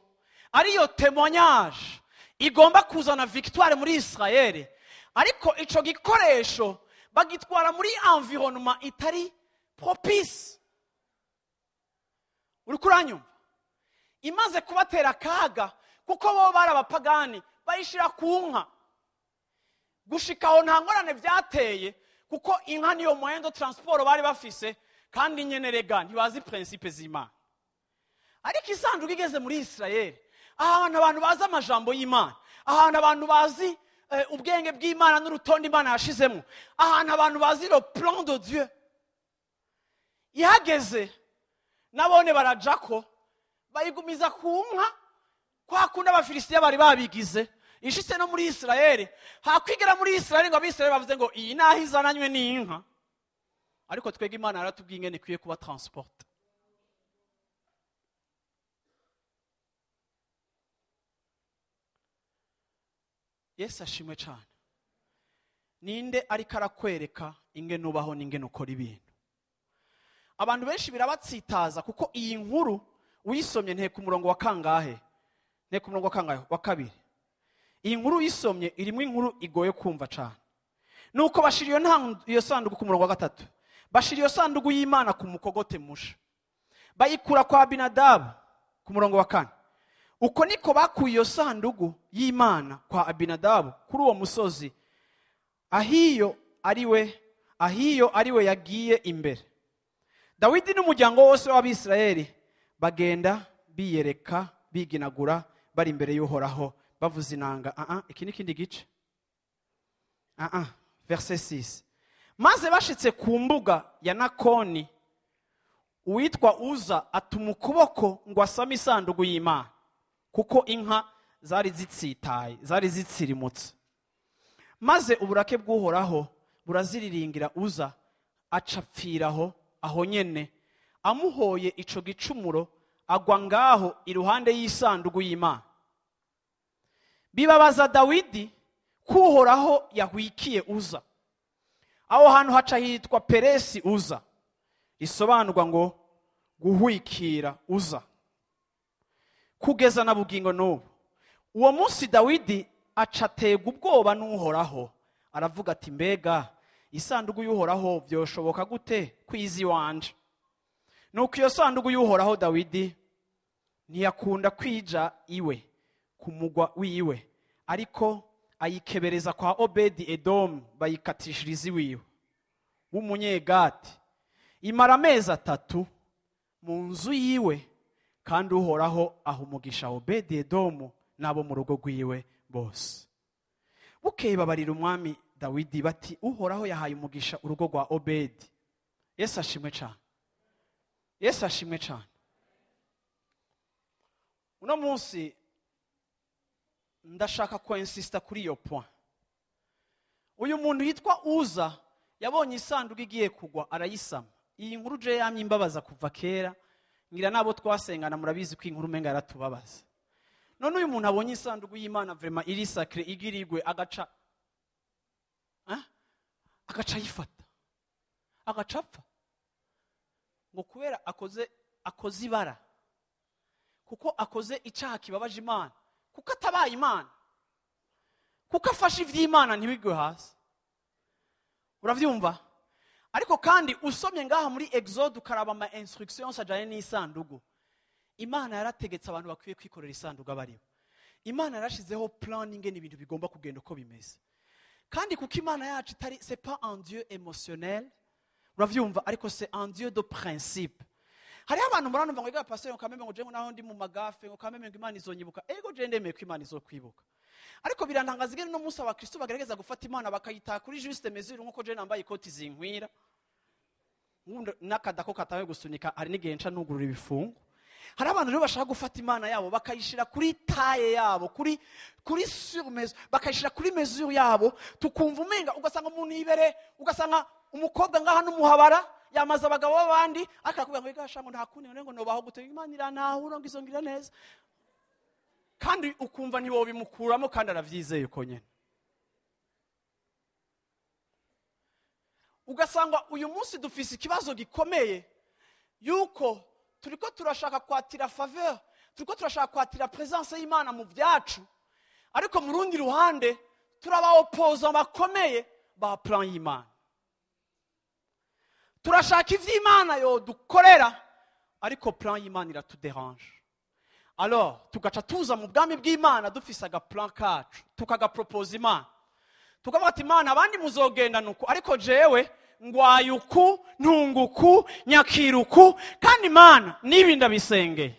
ariyo témoignage igomba kuzana victoire muri Israel, ariko ico gikoresho bagitwara muri environnement itari propice. Uri kuranyumva? Imaze kubatera akaga kuko bo bari abapagani, bayishira ku nka. Gushika aho nta ngorane vyateye, kuko inka niyo moyen de transport bari bafise, kandi nyene rega ntibazi principe z'Imana. Ariko isanduku igeze muri Israel, ahantu abantu bazi amajambo y'Imana, ahantu abantu bazi ubwenge bw'Imana n'urutonde Imana yashizemo, ahantu abantu bazi le plan de Dieu, ihageze nabone barajako bayigumiza ku nka kwa kundi Abafilisitiya bari babigize. Ishitse no muri Israel, hakwigera muri Israel ngo Abisirayeli bavuze ngo iyi naho izananywe n'inka, ariko twege Imana yaratubwiye ingene ikwiye kuba transport. Yesu ashimwe cyane. Ninde ariko arakwereka ingene ubaho n'ingene ukora ibintu? Abantu benshi birabatsitaza kuko iyi nkuru uyisomye nteka umurongo wa kangahe? Nteka umurongo wa kangahe? Wa kabiri. Iyi nkuru uyisomye irimo inkuru igoye kumva cyane. Nuko bashira iyo sanduku ku murongo wa 3. Bashira iyo sanduku y'Imana ku mukogote musha, bayikura kwa Abinadabu ku murongo wa 4. Uko niko bakuye iyo sanduku y'Imana kwa Abinadabu kuri uwo musozi, Ahiyo ariwe yagiye imbere. Dawidi n'umuryango wose w'Abisirayeli bagenda biyereka biginagura bari imbere y'Uhoraho bavuza inanga. Iki ni kindi gice. Verset 6. Maze bashitse ku mbuga ya Nakoni, uwitwa Uza atuma ukuboko ngo asame isanduku y'Imana, kuko inka zari zitsitaye, zari zitsirimutse. Maze uburake bw'Uhoraho buraziriringira Uza, acapfiraho aho nyene, amuhoye ico gicumuro, agwa ngaho iruhande y'isanduku y'Imana. Bibabaza Dawidi kuhoraho yahwikiye Uza. Aho hantu haca hitwa Peresi Uza, isobanurwa ngo guhwikira Uza, kugeza na bugingo n'ubu. Uwo munsi Dawidi aca aterwa ubwoba n'Uhoraho, aravuga ati: "Mbega isanduku y'Uhoraho byoshoboka gute kwizi wanje?" Nuko iyo sanduku y'Uhoraho Dawidi ntiyakunda kwija iwe ku mugwa wiwe, ariko ayikebereza kwa Obedi Edomu, bayikatishiriza iwiwe w'Umunyegati. Imara amezi 3 mu nzu yiwe, kandi Uhoraho aha umugisha Obedi Edomu n'abo mu rugo rwiwe bose. Bukeye babarira umwami Dawidi bati: "Uhoraho yahaye umugisha urugo rwa Obedi." Yesu ashimwe cyane, Yesu ashimwe cyane. Uno munsi ndashaka kwinsista kuri iyo point. Uyu muntu yitwa Uza yabonye isanduku igiye kugwa, arayisama. Iyi nkuru je yamye imbabaza kuva kera, ngira nabo twasengana murabizi ko inkuru umenga yaratubabaza. None uyu muntu abonye isanduku y'Imana, vraiment iri sacré, igirigwe, agaca ayifata, agaca apfa, ngo kubera akoze ibara, kuko akoze icyaha kibabaje Imana, kuko atabaye Imana, kuko afashe iby'Imana ntibigwe hasi. Urabyumva? Ariko kandi usomye ngaha muri Exode, ukaraba ama instructions ajyanye n'isanduku, Imana yarategetse abantu bakwiye kwikorera isanduku abaribo. Imana yarashizeho plan ingene ibintu bigomba kugenda uko bimeze. Kandi kuko Imana yacu itari, c'est pas un Dieu émotionnel, uravyumva, ariko c'est un Dieu de principe. Hariho abantu muranumva ngo: "Ega pasteur, ngo kameme, ngo je ngo naho ndi mu magafe, ngo kameme, ngo Imana izonyibuka." Ego, je ndemeye ko Imana izokwibuka, ariko birantangaza ingene no munsi abakristo bagerageza gufata Imana bakayitaha kuri juste mesure, nkuko je nambaye ikoti zinkwira n'akadako katawe gusunika, hari n'igihe nca nugurura ibifungo. Hari abantu rero bashaka gufata Imana yabo bakayishira kuri taille yabo, kuri sur mesure, bakayishira kuri mesure yabo. Tukumva umenga, ugasanga umuntu yibere, ugasanga umukobwa ngaha n'umuhabara, yamaze abagabo b'abandi, akakubwira ngo: "Igasha, ngo nta kundi, ngo nobaho gute? Imana irantahura, ngo izongira neza." Kandi ukumva ntiwobimukuramo, kandi aravyizeye uko nyene. Ugasanga uyu munsi dufise ikibazo gikomeye yuko turiko turashaka kwatira faveur, turiko turashaka kwatira présence y'Imana mu byacu, ariko mu rundi ruhande turaba opposants bakomeye ba plan y'Imana. Turashaka ivy'Imana yo dukorera, ariko plan y'Imana iratuderange. Alors tugaca tuza mu bwami bw'Imana dufise aga plan kacu, tukagaproposa Imana, tukavuga ati: "Imana, abandi muzogenda nuku, ariko jewe ngwaye uku, ntunguku, nyakira uku." Kandi Imana nibi ndabisengeye.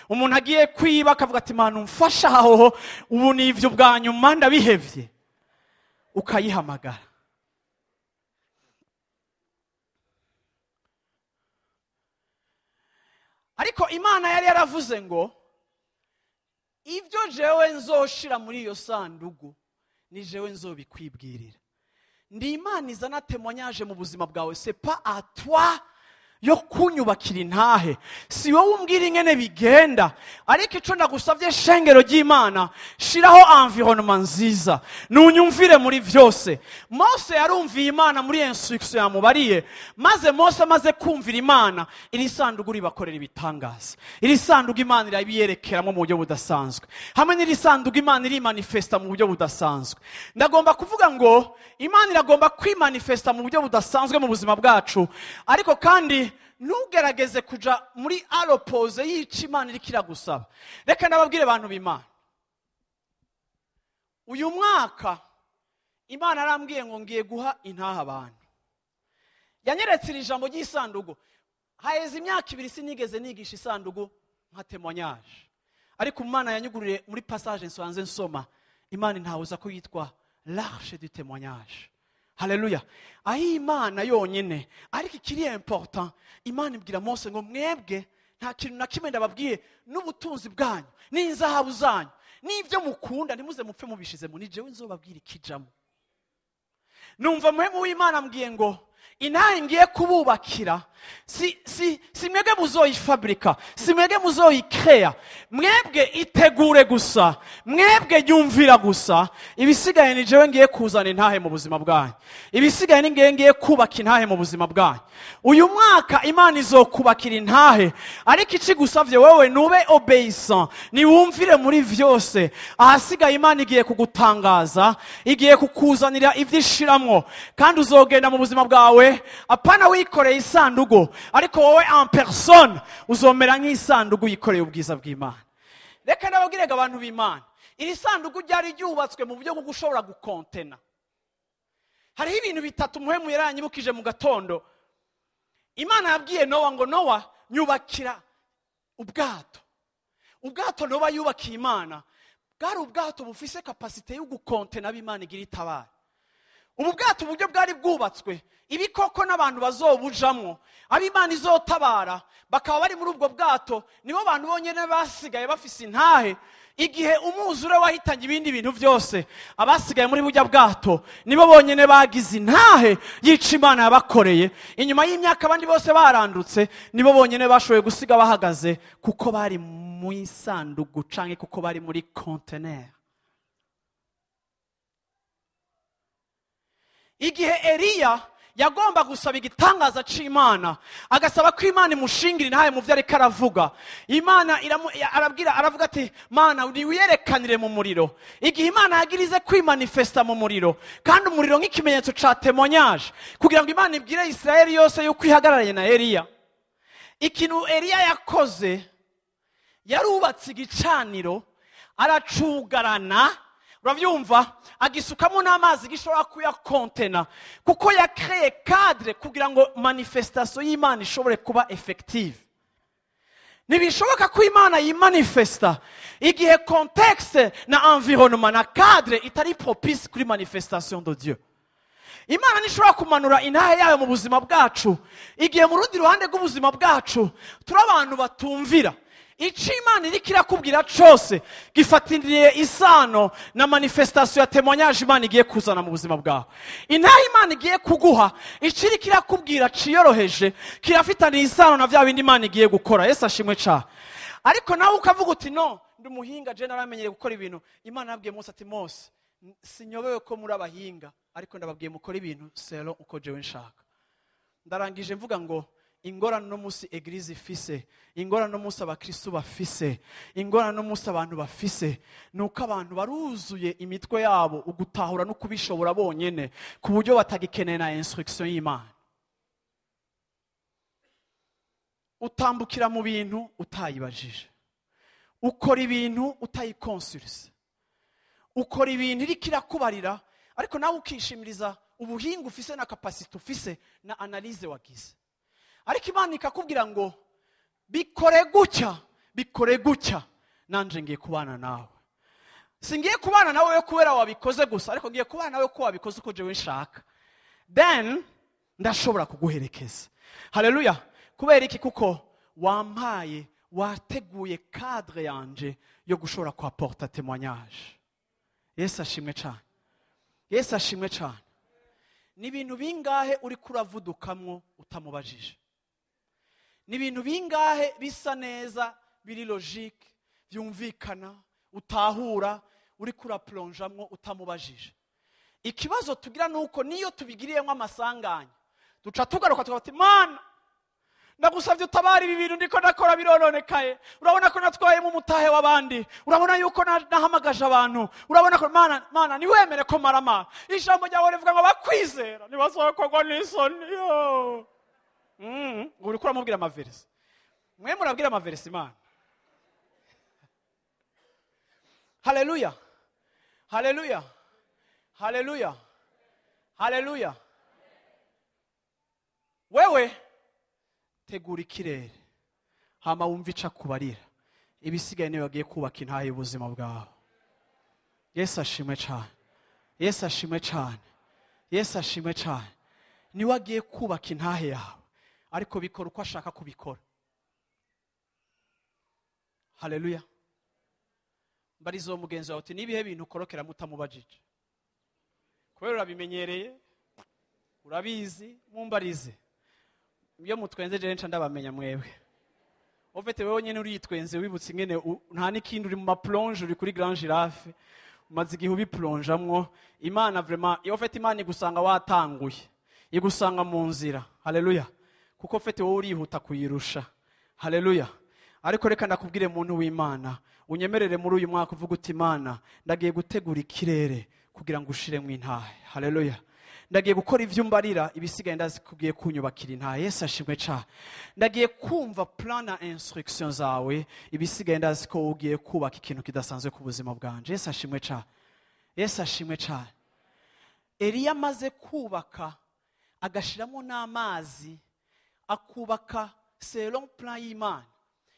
Umuntu agiye kwiba akavuga ati: "Imana umfasha aho, ubu ni ivyo bwa nyuma, ndabihevye." Ukayihamagara. Ariko Imana yari yaravuze ngo: "Ibyo jewe nzoshira muri iyo sandugu ni jewe nzobikwibwirira. Ndi Imana izana témoignage mu buzima bwawe. C'est pas à toi yo kunyubakira intahe, si wowe umbwira ingene bigenda. Ariko ico ndagusavye, shengero ry'Imana, shiraho environnement nziza, nunyumvire muri vyose." Mose yarumviye Imana muri instruction yamubariye. Maze Mose amaze kumvira Imana, iri sanduku ribakorera ibitangaza. Iri sanduku Imana irabiyerekeramo mu buryo budasanzwe. Hamwe n'iri sanduku Imana irimanifesta mu buryo budasanzwe. Ndagomba kuvuga ngo Imana iragomba kwimanifesta mu buryo budasanzwe mu buzima bwacu, ariko kandi ntugerageze kuja muri à l'opposé y'ico Imana iriko iragusaba. Reka ndababwire, abantu b'Imana, uyu mwaka Imana arambwiye ngo ngiye guha intaha abantu. Yanyeretse iri jambo ry'isandugu. Haheze imyaka 2 sinigeze nigisha isandugu nka témoignage, ariko Imana yanyuguriye muri passage nsanze nsoma. Imana intawuza ko yitwa l'arche du témoignage. Haleluya. Aho Imana yonyine, ariko ikiri important, Imana ibwira Mose ngo mwebwe nta kintu na kimwe ndababwiye, n'ubutunzi bwanyu n'inzahabu zanyu n'ibyo mukunda ntimuze mupfe mubishizemo, ni jewe nzobabwira ikijamo. Numva muhemu w'Imana ambwiye ngo intahe ngiye kububakira si mwebwe muzoyifabrika, si mwebwe muzoyikreya, mwebwe itegure gusa, mwebwe yumvira gusa, ibisigaye ni jewe ngiye kuzana intahe mu buzima bwanyu, ibisigaye ni ngiye kubaka intahe mu buzima bwanyu. Uyu mwaka Imana izokubakira intahe, ariko ikigusavye wewe nube obéissant, niwumvire muri vyose. Ahasigaye Imana igiye kugutangaza, igiye kukuzanira ivyishiramwo, kandi uzogenda mu buzima bwawe apana wikoreye isandugu, ariko wowe en personne uzomera nk'isandugu yikoreye ubwiza bw'Imana. Reka ndababwire ngo abantu b'Imana, iri sandugu ryari ryubatswe mu buryo bwo gushobora gukontena. Hariho ibintu bitatu muhemu yaranyibukije mu gatondo. Imana yabwiye Nowa ngo Nowa nyubakira ubwato. Ubwato Nowa yubakiye Imana bwari ubwato bufise kapasite yo gukontena b'Imana igira itabara. Ubu bwato uburyo bwari bwubatswe, ibikoko n'abantu bazobujamwo, ab'Imana izotabara bakaba bari muri ubwo bwato, nibo bantu bonyene basigaye bafise intahe. Igihe umwuzure wahitanye ibindi bintu byose, abasigaye muri burya bwato nibo bonyene bagize intahe yica Imana yabakoreye. Inyuma y'imyaka abandi bose barandutse, nibo bonyene bashoboye gusiga bahagaze kuko bari mu isandugu canke kuko bari muri conteneur. Igihe Eliya yagomba gusaba igitangaza c'Imana, agasaba ko Imana imushingira intahe mu vyo ariko aravuga, Imana arabwira, aravuga ati Mana niwiyerekanire mu muriro. Igihe Imana yagirize kwimanifesta mu muriro, kandi umuriro nk'ikimenyetso ca témoignage, kugira ngo Imana ibwire Israeli yose yuko ihagararanye na Eliya. Ikintu Eliya yakoze, yarubatse igicaniro aracugarana, uravyumva, agisukamo n'amazi gishobora kuyakontena, kuko yakreye cadre kugira ngo manifestation y'Imana ishobore kuba effective. Ntibishoboka ko Imana yimanifesta igihe contexte na environnement na cadre itari propice kuri manifestation de Dieu. Imana ntishobora kumanura intahe yayo mu buzima bwacu igihe mu rundi ruhande rw'ubuzima bwacu turi abantu batumvira. Ico Imana iriko irakubwira cose gifatiriye isano na manifestation ya témoignage Imana igiye kuzana mu buzima bwawe. Intahe Imana igiye kuguha, ico iriko irakubwira ciyoroheje kirafitaniye isano na vya bindi Imana igiye gukora. Yesu ashimwe cane. Ariko nawe ukavuga uti no, ndi umuhinga, je naramenyereye gukora ibintu. Imana yabwiye Mose ati Mose, sinyobewe ko muri abahinga, ariko ndababwiye mukore ibintu selon uko jewe nshaka. Ndarangije mvuga ngo ingorane no musi eglise ifise, ingorane no musi abakristo bafise, ingorane no musi abantu bafise, nuko abantu baruzuye imitwe yabo ugutahura no kubishobora bonyene, ku buryo batagikeneye na instruction y'Imana. Utambukira mu bintu utayibajije, ukora ibintu utayikonsulse, ukora ibintu iriko irakubarira, ariko nawe ukishimiriza ubuhinga ufise na capacity ufise na analyse wagize. Ariko Imana ikakubwira ngo bikore gutya, bikore gutya, nanje ngiye kubana nawe. Singiye kubana nawe kubera wabikoze gusa, ariko ngiye kubana nawe ko wabikoze uko jewe nshaka. Then ndashobora kuguherekeza. Haleluya. Kubera iki? Kuko wampaye, wateguye cadre yanje yo gushobora kuapporta témoignage. Yesu ashimwe cyane. Yesu ashimwe cyane. Ni ibintu bingahe uri kuravudukamwo utamubajije? Ni ibintu bingahe bisa neza, biri logique, byumvikana, utahura, uri kuraplonjamwo utamubajije? Ikibazo tugira nuko niyo tubigiriyemo amasanganya, duca tugaruka tukavuga ati Mana, ndagusavye utabara ibi bintu ndiko ndakora birononekaye. Urabona ko natwayemo umutahe w'abandi, urabona yuko nahamagaje abantu, urabona ko Mana, Mana niwemere ko marama. Ijambo ryawe rivuga ngo bakwizera ntibazokorwa n'isoni. Ngo uriko uramubwira amaverisi. Mwe murabwira amaverisi Imana. Haleluya. Haleluya. Haleluya. Haleluya. Wewe tegura ikirere, hama wumve ico akubarira, ibisigaye niyo bagiye kubaka intahe y'ubuzima bwawe. Yesu ashimwe cane. Yesu ashimwe cane. Yesu ashimwe cyane. Niwe agiye kubaka intahe yawe, ariko bikora uko ashaka kubikora. Haleluya. Mbarizo uwo mugenzi wawe uti nibihe bintu ukorokera mutamubajije, kubera urabimenyereye, urabizi, mumbarize. Iyo mutwenze je nca ndabamenya mwebwe. Ofete wewe nyene uritwenze wibutse ingene nta n'ikindi uri mu maplonge, uri kuri Grand Giraffe, umaze igihe ubiplonjamwo. Imana vraiment, iyo ofete Imana igusanga watanguye, igusanga mu nzira. Haleluya. Kuko ofete wowe urihuta kuyirusha. Haleluya. Ariko reka ndakubwire muntu w'Imana, unyemerere muri uyu mwaka uvuga uti Imana, ndagiye gutegura ikirere kugira ngo ushiremwo intahe. Haleluya. Ndagiye gukora ivyo umbarira, ibisigaye ndazikubwiye kunyubakira intahe. Yesu ashimwe cyane. Ndagiye kumva plan na instruction zawe, ibisigaye ndazi ko ugiye kubaka ikintu kidasanzwe ku buzima bwanje. Yesu ashimwe cyane. Yesu ashimwe cyane. Eliya amaze kubaka agashiramo n'amazi, akubaka selon plan y'Imana.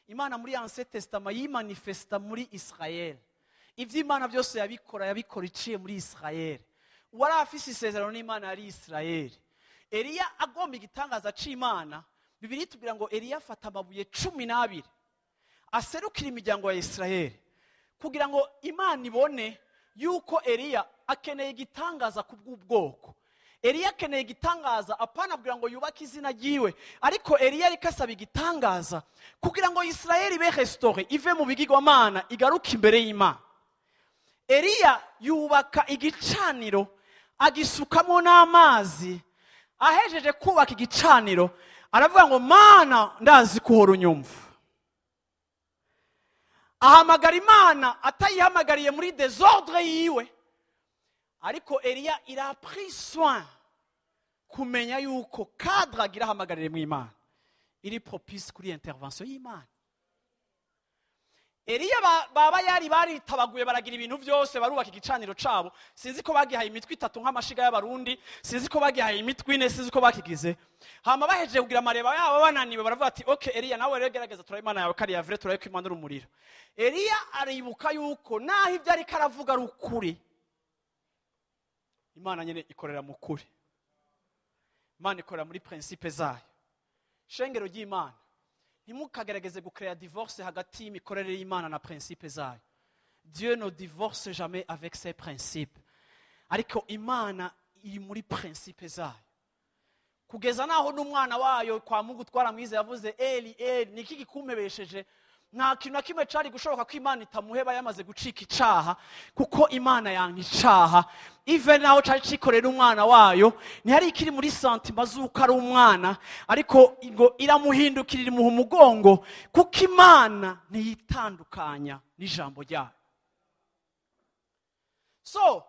Imana muri Ancien Testament yimanifesta muri Israel. Ivyo Imana byose yabikora, yabikora iciye muri Israel. Uwari afise isezerano n'Imana yari Israel. Eliya agomba igitangaza c'Imana, Bibiliya itubwira ngo Eliya afata amabuye 12 aserukira imiryango ya Israel, kugira ngo Imana ibone yuko Eliya akeneye igitangaza kubw'ubwoko. Eliya akeneye igitangaza, apana kugira ngo yubake izina ryiwe, ariko Eliya ariko asaba igitangaza kugira ngo Israel ibe restaure, ive mu bigirwamana, igaruke imbere y'Imana. Eliya yubaka igicaniro agisukamo n'amazi. Ahejeje kubaka igicaniro aravuga ngo Mana ndazi ko uhora unyumva. Ahamagara Imana atayihamagariye muri désordre yiwe, ariko Eliya il a pris soin kumenya yuko cadre agira ahamagarire mu Imana iri propice kuri intervention y'Imana. Eliya baba yari baritabaguye baragira ibintu byose, barubaka igicaniro cabo. Sinzi ko bagihaye imitwe 3 nk'amashiga y'abarundi, sinzi ko bagihaye imitwe 4, sinzi ko bakigize. Hama bahejeje kugira amareba yabo bananiwe, baravuga ati okay Eliya nawe rero gerageza turabe Imana yawe kariya vrai, turabe ko Imana urumuriro. Eliya aribuka yuko naho ibyo ariko aravuga ari ukuri, Imana nyene ikorera mu kuri. Imana ikorera muri principe zayo. Shengero ry'Imana, ntimukagerageze gucrea divorce hagati y'imikorere y'Imana na principe zayo. Dieu ne divorce jamais avec ses principes. Ariko Imana iri muri principe zayo. Kugeza naho n'umwana wayo kwa Mungu twaramwize yavuze Eli Eli, niki gikumpebesheje? Nta kintu na kimwe cari gushoboka ko Imana itamuheba yamaze gucika icaha, kuko Imana yanka icaha. Even naho cari cikorera umwana wayo, ntihari ikiri muri sentiment z'uko ari umwana, ariko ngo iramuhindukirira imuha umugongo, kuko Imana ntiyitandukanya n'ijambo ryayo. So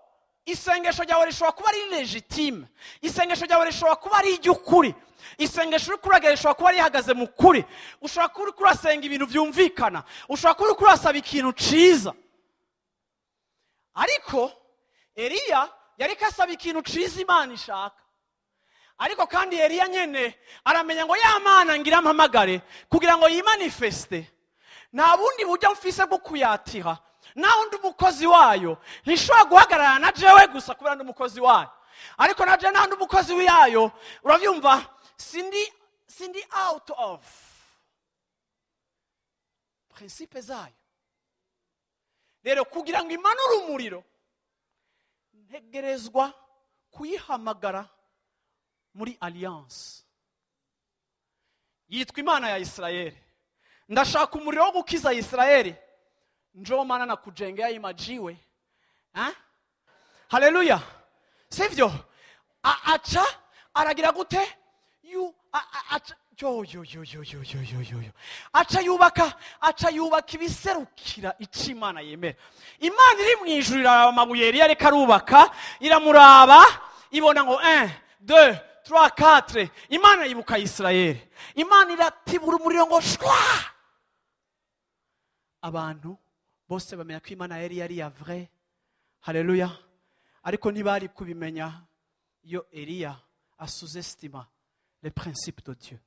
isengesho ryawe rishobora kuba ari legitime, isengesho ryawe rishobora kuba ari iry'ukuri, isengesho uri kuragira rishobora kuba rihagaze mu kuri, ushobora kuba uri kurasenga ibintu byumvikana, ushobora kuba uri kurasaba ikintu ciza. Ariko Eliya yariko asaba ikintu ciza Imana ishaka. Ariko kandi Eliya nyene aramenya ngo ya Mana ngira mpamagare kugira ngo yimanifeste, nta bundi buryo mfise bwo kuyatira, naho ndi umukozi wayo ntishobora guhagarara na jewe gusa kubera ndi umukozi wayo, ariko na jewe naho ndi umukozi wayo, uravyumva, sindi out of principe zayo. Rero kugira ngo imanure umuriro, ntegerezwa kuyihamagara muri alliance yitwa Imana ya Israeli. Ndashaka umuriro wo gukiza Israeli, njoo maana na kujengea imajiwe. Haleluya. Sivyo? Aca aragira gute? Yu aca yo yo yo yo yo yo yo yo yo. Aca yubaka, aca yubaka ibiserukira ico Imana yemera. Imana iri mwijuru iraraba amabuye yari ariko arubaka, iramuraba, ibona ngo 1 2 3 4. Imana yibuka Israeli. Imana iratibura umuriro ngo shwa. Abantu bose bamenya ko Imana yari yari ya vrai. Haleluya. Ariko ntibari kubimenya iyo Eliya asous-estima les principes de Dieu.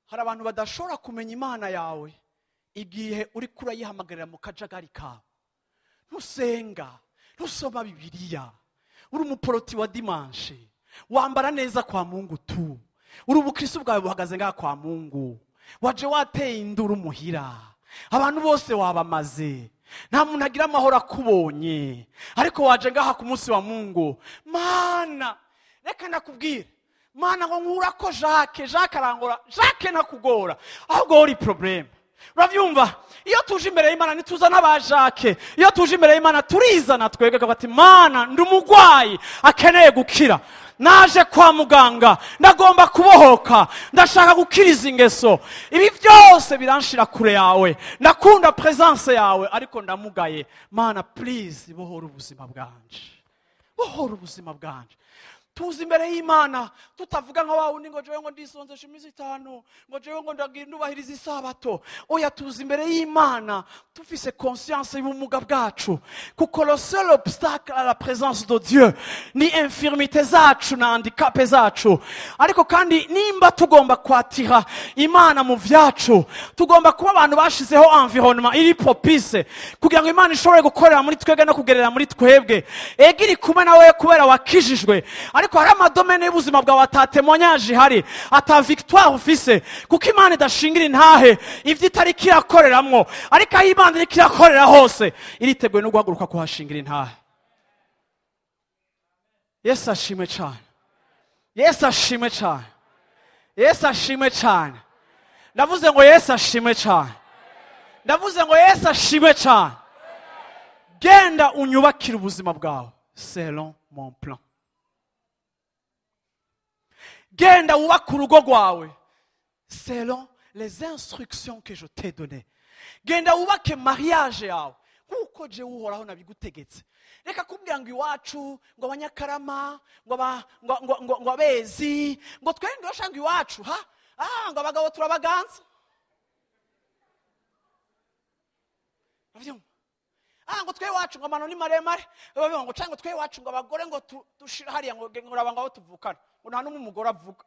Hari abantu badashobora kumenya Imana yawe igihe uri kurayihamagarira mu kajagari kawe. Ntusenga, ntusoma Bibiliya, Uri umuporoti wa dimanche. Wambara neza kwa Mungu tu. Uri ubukristo bwawe buhagaze ngaha kwa Mungu. Waje wateye induru muhira. Abantu bose wabamaze. Nta muntu agira amahoro akubonye. Ariko waje ngaha ku munsi wa Mungu. Mana, reka nakubwire. Mana ngo nkura ko Jacques arangora. Jacques ntakugora. Ahubwo uri problème. Uravyumva? Iyo tuje imbere y'Imana ntituzana ba Jacques. Iyo tuje imbere y'Imana turizana twebwe ati Mana ndi umugwayi akeneye gukira. Naje kwa muganga ndagomba kubohoka, ndashaka gukiriza ingeso. Ibi byose biranshira kure yawe. Ndakunda presence yawe ariko ndamugaye. Mana please bohora ubuzima bwanje. Bohora ubuzima bwanje. Tuzi imbere y'Imana tutavuga nka wa wundi ngo jewe ngo ndisonzesha iminsi 5, ngo jewe ngo ndagira ndubahiriza isabato. Oya, tuzi imbere y'Imana tufise conscience y'ubumuga bwacu, kuko le seul obstacle à la présence de Dieu ni infirmité zacu na handicap zacu. Ariko kandi nimba tugomba kwatira Imana mu vyacu, tugomba kuba abantu bashizeho environnement iri propice kugira ngo Imana ishobore gukorera muri twebwe no kugerera muri twebwe. Ega iri kumwe nawe kubera wakijijwe, ariko hari amadomene y'ubuzima bwawe atatemoignage ihari, ata victoire ufise, kuko Imana idashingira intahe ivyo itari kirakoreramwo. Ariko aho Imana iri kirakorera hose iriteguye no guhaguruka kuhashingira intahe. Yesu ashimwe cyane. Yesu ashimwe cyane. Yesu ashimwe cyane. Ndavuze ngo Yesu ashimwe cyane. Ndavuze ngo Yesu ashimwe cyane. Genda unyubakire ubuzima bwawe selon mon plan. Genda wubake urugo rwawe selon les instructions que je t'ai données. Genda wubake mariage yawe nkuko je Uhoraho nabigutegetse. Reka kubwira ngo iwacu ngo abanyakarama ngo abezi ngo twende bashanga iwacu ha ngo abagabo turabaganza. Ngo twe iwacu ngo amano ni maremare, ngo cyangwa twe iwacu ngo abagore ngo dushira hariya ngo ngoraba ngo tuvukana, ngo nta n'umwe umugore avuga,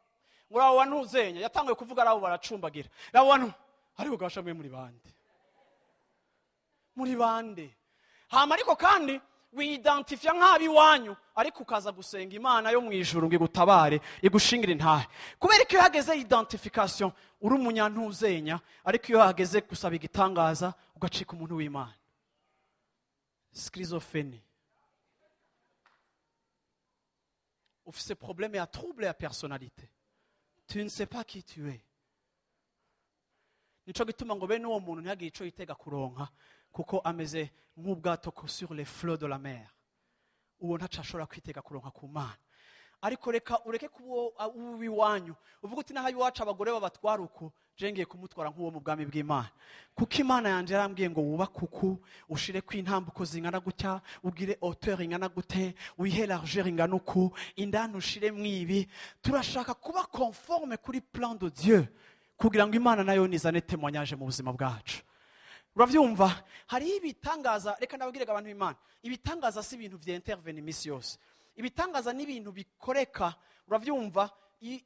ngo abo ntuzenya yatanguye kuvuga arabo baracumbagira. Abo bantu ariko gashamwe muri bande. Muri bande. Hama ariko kandi widentifya nk'abi wanyu, ariko ukaza gusenga Imana yo mu ijuru ngo igutabare igushingira intahe. Kubera ko iyo hageze identification uri umunyantuzenya, ariko iyo hageze gusaba igitangaza ugacika umuntu w'Imana. Schizophrénie. Ufise problème ya trouble ya personnalité. Tu ne sais pas qui tu es. Nico gituma ngo bene uwo muntu ntihagire ico yitega kuronka, kuko ameze nk'ubwato sur les flots de la mer. Uwo ntaco ashobora kwitega kuronka ku Mana. Ariko reka ureke kuba uwiwanyu uvuga uti naho iwacu abagore babatwara uko, je ngiye kumutwara nk'uwo mu bwami bw'Imana. Kuko Imana yanje yarambwiye ngo wubake uku, ushire ku intambuko zingana gutya, ugire hauteur ingana gute, wihe largeur ingana uku, indani ushire mwibi. Turashaka kuba conforme kuri plan de Dieu kugira ngo Imana nayo nizane témoignage mu buzima bwacu. Uravyumva? Hari ibitangaza, reka ndababwire abantu b'Imana, ibitangaza si ibintu vya intervene imisi yose. Ibitangaza ni ibintu bikoreka. Uravyumva?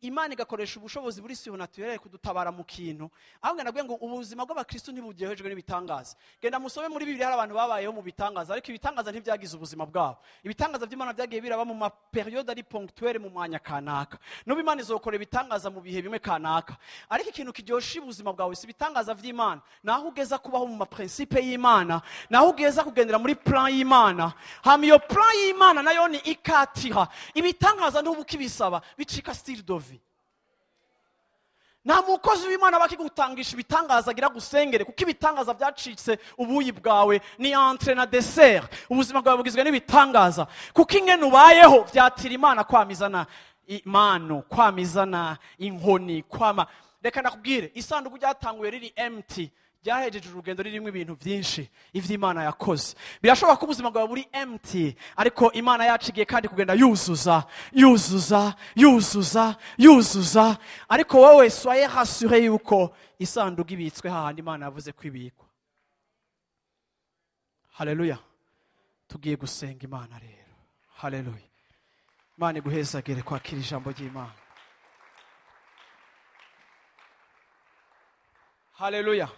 Imana igakoresha ubushobozi buri surnaturel kudutabara mu kintu. Aho ngenda ngo ubuzima bw'abakristo ntibugehejwe n'ibitangaza. Genda musome muri Bibiliya hari abantu babayeho mu bitangaza, ariko ibitangaza ntibyagize ubuzima bwabo. Ibitangaza by'Imana byagiye biraba mu ma période ari ponctuelle mu mwanya kanaka. N'ubu Imana izokora ibitangaza mu bihe bimwe kanaka. Ariko ikintu kiryosha ubuzima bwawe si ibitangaza vy'Imana, naho ugeza kubaho mu ma principe y'Imana, naho ugeza kugendera muri plan y'Imana. Hama iyo plan y'Imana nayo ni ikatira. Ibitangaza ntubukibisaba, bicika style de vie. Nta mukozi w'Imana bakigutangisha ibitangaza agira gusengere, kuko ibitangaza byacitse ubuyi bwawe ni entre na dessert. Ubuzima bwawe bugizwe n'ibitangaza, kuko ingene ubayeho byatira Imana kwamizana imano, kwamizana inkoni, kwama. Reka nakubwire, isanduku ryatanguye riri empty, ryahejeje urugendo ririmo ibintu byinshi ivy'Imana yakoze. Birashoboka ko ubuzima bwawe buri empty, ariko Imana yacu igiye kandi kugenda yuzuza, yuzuza, yuzuza, yuzuza. Ariko wowe soyez rassuré yuko isanduku ibitswe hahandi Imana yavuze ko ibikwa. Haleluya. Tugiye gusenga Imana rero. Haleluya. Imana iguhezagere kwakira ijambo ry'Imana. Haleluya.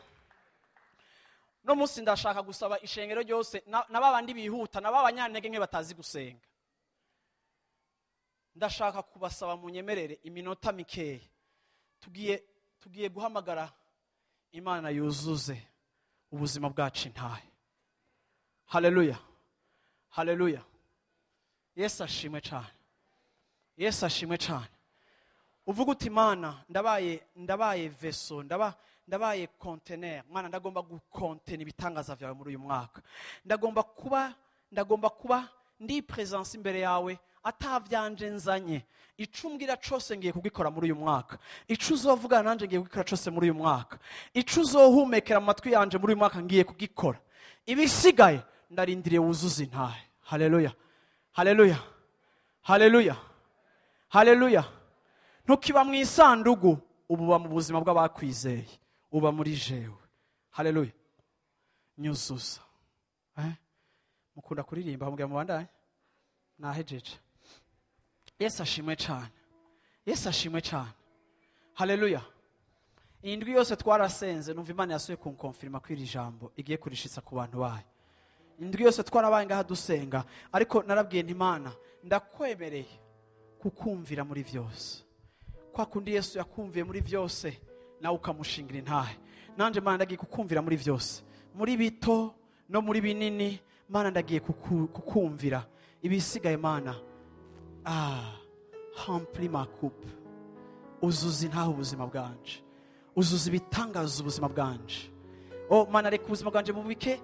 No munsi ndashaka gusaba ishengero ryose na babandi bihuta na babanyantege nke batazi gusenga. Ndashaka kubasaba munyemerere iminota mikeya. Tugiye guhamagara Imana yuzuze ubuzima bwacu intahe. Haleluya, haleluya. Yesu ashimwe cyane, Yesu ashimwe cyane. Uvuga uti Imana, ndabaye vaisseau, ndabaye conteneur. Mwana, ndagomba gukontena ibitangaza vyawe muri uyu mwaka. Ndagomba kuba ndi presence imbere yawe atavyanje nzanye. Ico umbwira cose ngiye kugikora muri uyu mwaka. Ico uzovugana nanje ngiye kugikora cose muri uyu mwaka. Ico uzohumekera mu matwi yanje muri uyu mwaka ngiye kugikora. Ibisigaye ndarindiriye wuzuze intahe. Haleluya, haleluya, haleluya, haleluya. Ntukiba mu isandugu, ubu uba mu buzima bw'abakwizeye, uba muri jewe. Haleluya. Nyuzuza. Mukunda kuririmba mugira mubandanye? Nahejeje. Yesu ashimwe cyane, Yesu ashimwe cyane. Haleluya. Indwi yose twarasenze, numva Imana yasuye kunkonfirma ko iri jambo igiye kurishitsa ku bantu bayo. Indwi yose twarabaye ngaha dusenga, ariko narabwiye nti Imana, ndakwemereye kukumvira muri vyose. Kwa kundi Yesu yakumviye muri vyose, nawe ukamushingira intahe. Nanje Mana ndagiye kukumvira muri vyose, muri bito no muri binini. Mana ndagiye kukumvira. Ibisigaye Mana, remplis ma coupe. Uzuza intahe ubuzima bwanje, uzuza ibitangaza ubuzima bwanje. Oh Mana, reka ubuzima bwanje bubike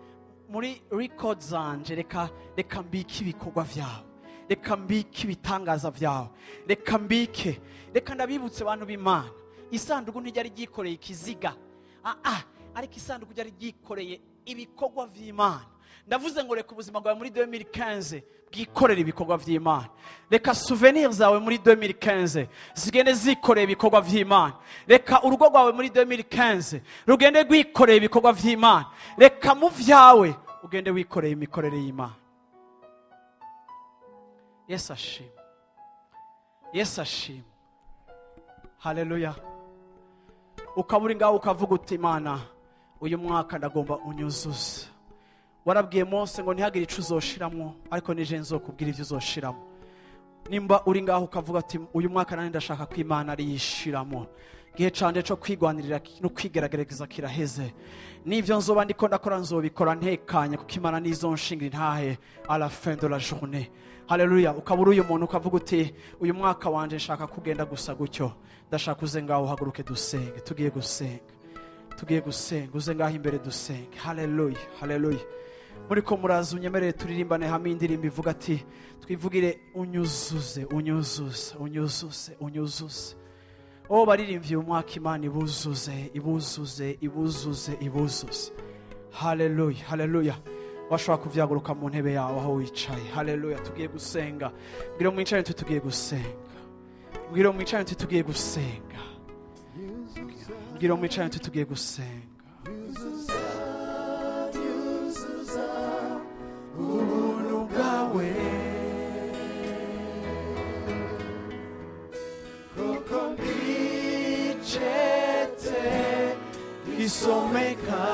muri record zanje. Reka mbike ibikorwa vyawe, reka mbike ibitangaza vyawe, reka mbike. Reka ndabibutse abantu b'Imana, isanduku ntiryari ryikoreye ikiziga, ariko isanduku ryari ryikoreye ibikorwa vy'Imana. Ndavuze ngo reka ubuzima bwawe muri 2015 bwikorere ibikorwa vy'Imana. Reka souvenir zawe muri 2015 zigende zikoreye ibikorwa vy'Imana. Reka urugo rwawe muri 2015 rugende rwikoreye ibikorwa vy'Imana. Reka mu vyawe ugende wikoreye imikorere y'Imana. Yesu ashimwe, Yesu ashimwe. Haleluya. Ukaba uri ngaho ukavuga uti Imana, uyu mwaka ndagomba unyuzuze. Warabwiye Mose ngo ntihagire ico uzoshiramwo, ariko nije nzokubwira ivyo uzoshiramo. Nimba uri ngaho ukavuga ati uyu mwaka nani ndashaka ko Imana ariyishiramo, gihe canje co kwigwanirira no kwigerageza kiraheze, nivyo nzoba ndiko ndakora nzobikora ntekanye, kuko Imana nizo nshingira intahe à la fin de la journée. Haleluya. Ukaba uri uyu muntu ukavuga uti uyu mwaka wanje nshaka kugenda gusa gutyo, ndashaka uze ngaho uhaguruke dusenge. Tugiye gusenga, tugiye gusenga, uze ngaho imbere dusenge. Haleluya, haleluya. Muriko muraza unyemerere turirimbane hamwe indirimbo ivuga ati twivugire unyuzuze, unyuzuze, unyuzuze, unyuzuze. Oh baririmbye uyu mwaka Imana ibuzuze, ibuzuze, ibuzuze, ibuzuze. Haleluya, haleluya. Washobora kuvyaguruka mu ntebe yawe aho wicaye. Haleluya. Tugiye gusenga. Mbwira mwicaye nti tugiye gusenga. Mbwira mwicaye nti tugiye gusenga. Mbwira mwicaye nti tugiye gusenga. Ubuntu bwawe koko mbicete isomeka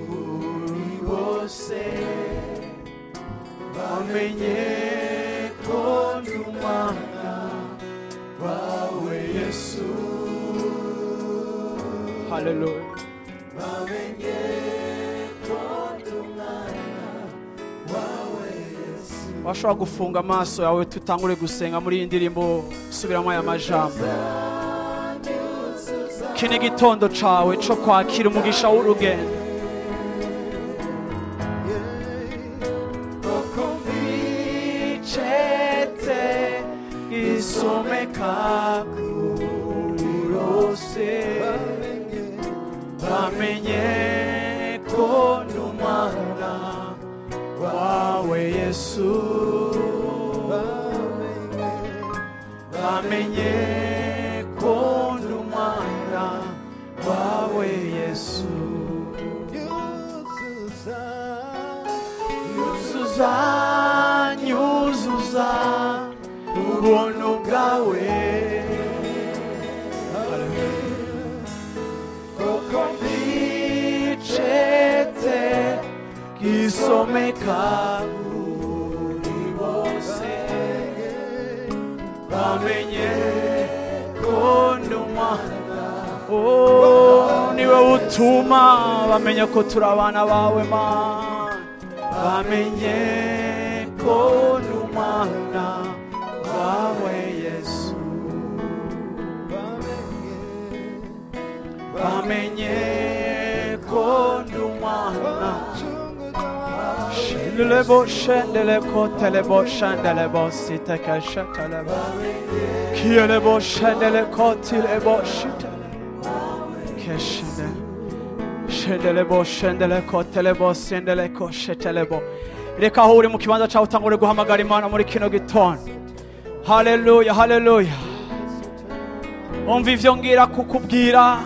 kuri bose, bamenye ko ndi umwana wawe Yesu. Haleluya. Bamenye ko ndi umwana wawe Yesu. Washobora gufunga amaso yawe tutangure gusenga muri iyi ndirimbo. Subiramo aya majambo. Iki ni igitondo cawe co kwakira umugisha w'urugendo. Koko mbicete isomeka kuri bose, bamenye ko ndi umwana wawe Yesu. Bamenye ko ndi umwana wawe Yesu. Nyuzuza, nyuzuza ubuntu bwawe, koko mbicete gisomeka kuri bose, Bamenye ko ndi umwana. Oh, niwe utuma bamenya ko turi abana bawe Mana. Bamenye ko ndi umwana wawe Yesu. Bamenye ko ndi umwana. Shendelebo shendeleko telebo shendelebo siteke shetelebo. Kiyelebo shendeleko tilebo shitele. Keshende. Shendelebo shendeleko telebo sendeleko shetelebo. Reka aho uri mu kibanza cyawe utangure guhamagara Imana muri kino gitondo. Haleluya, haleluya. Umva ivyo ngira kukubwira.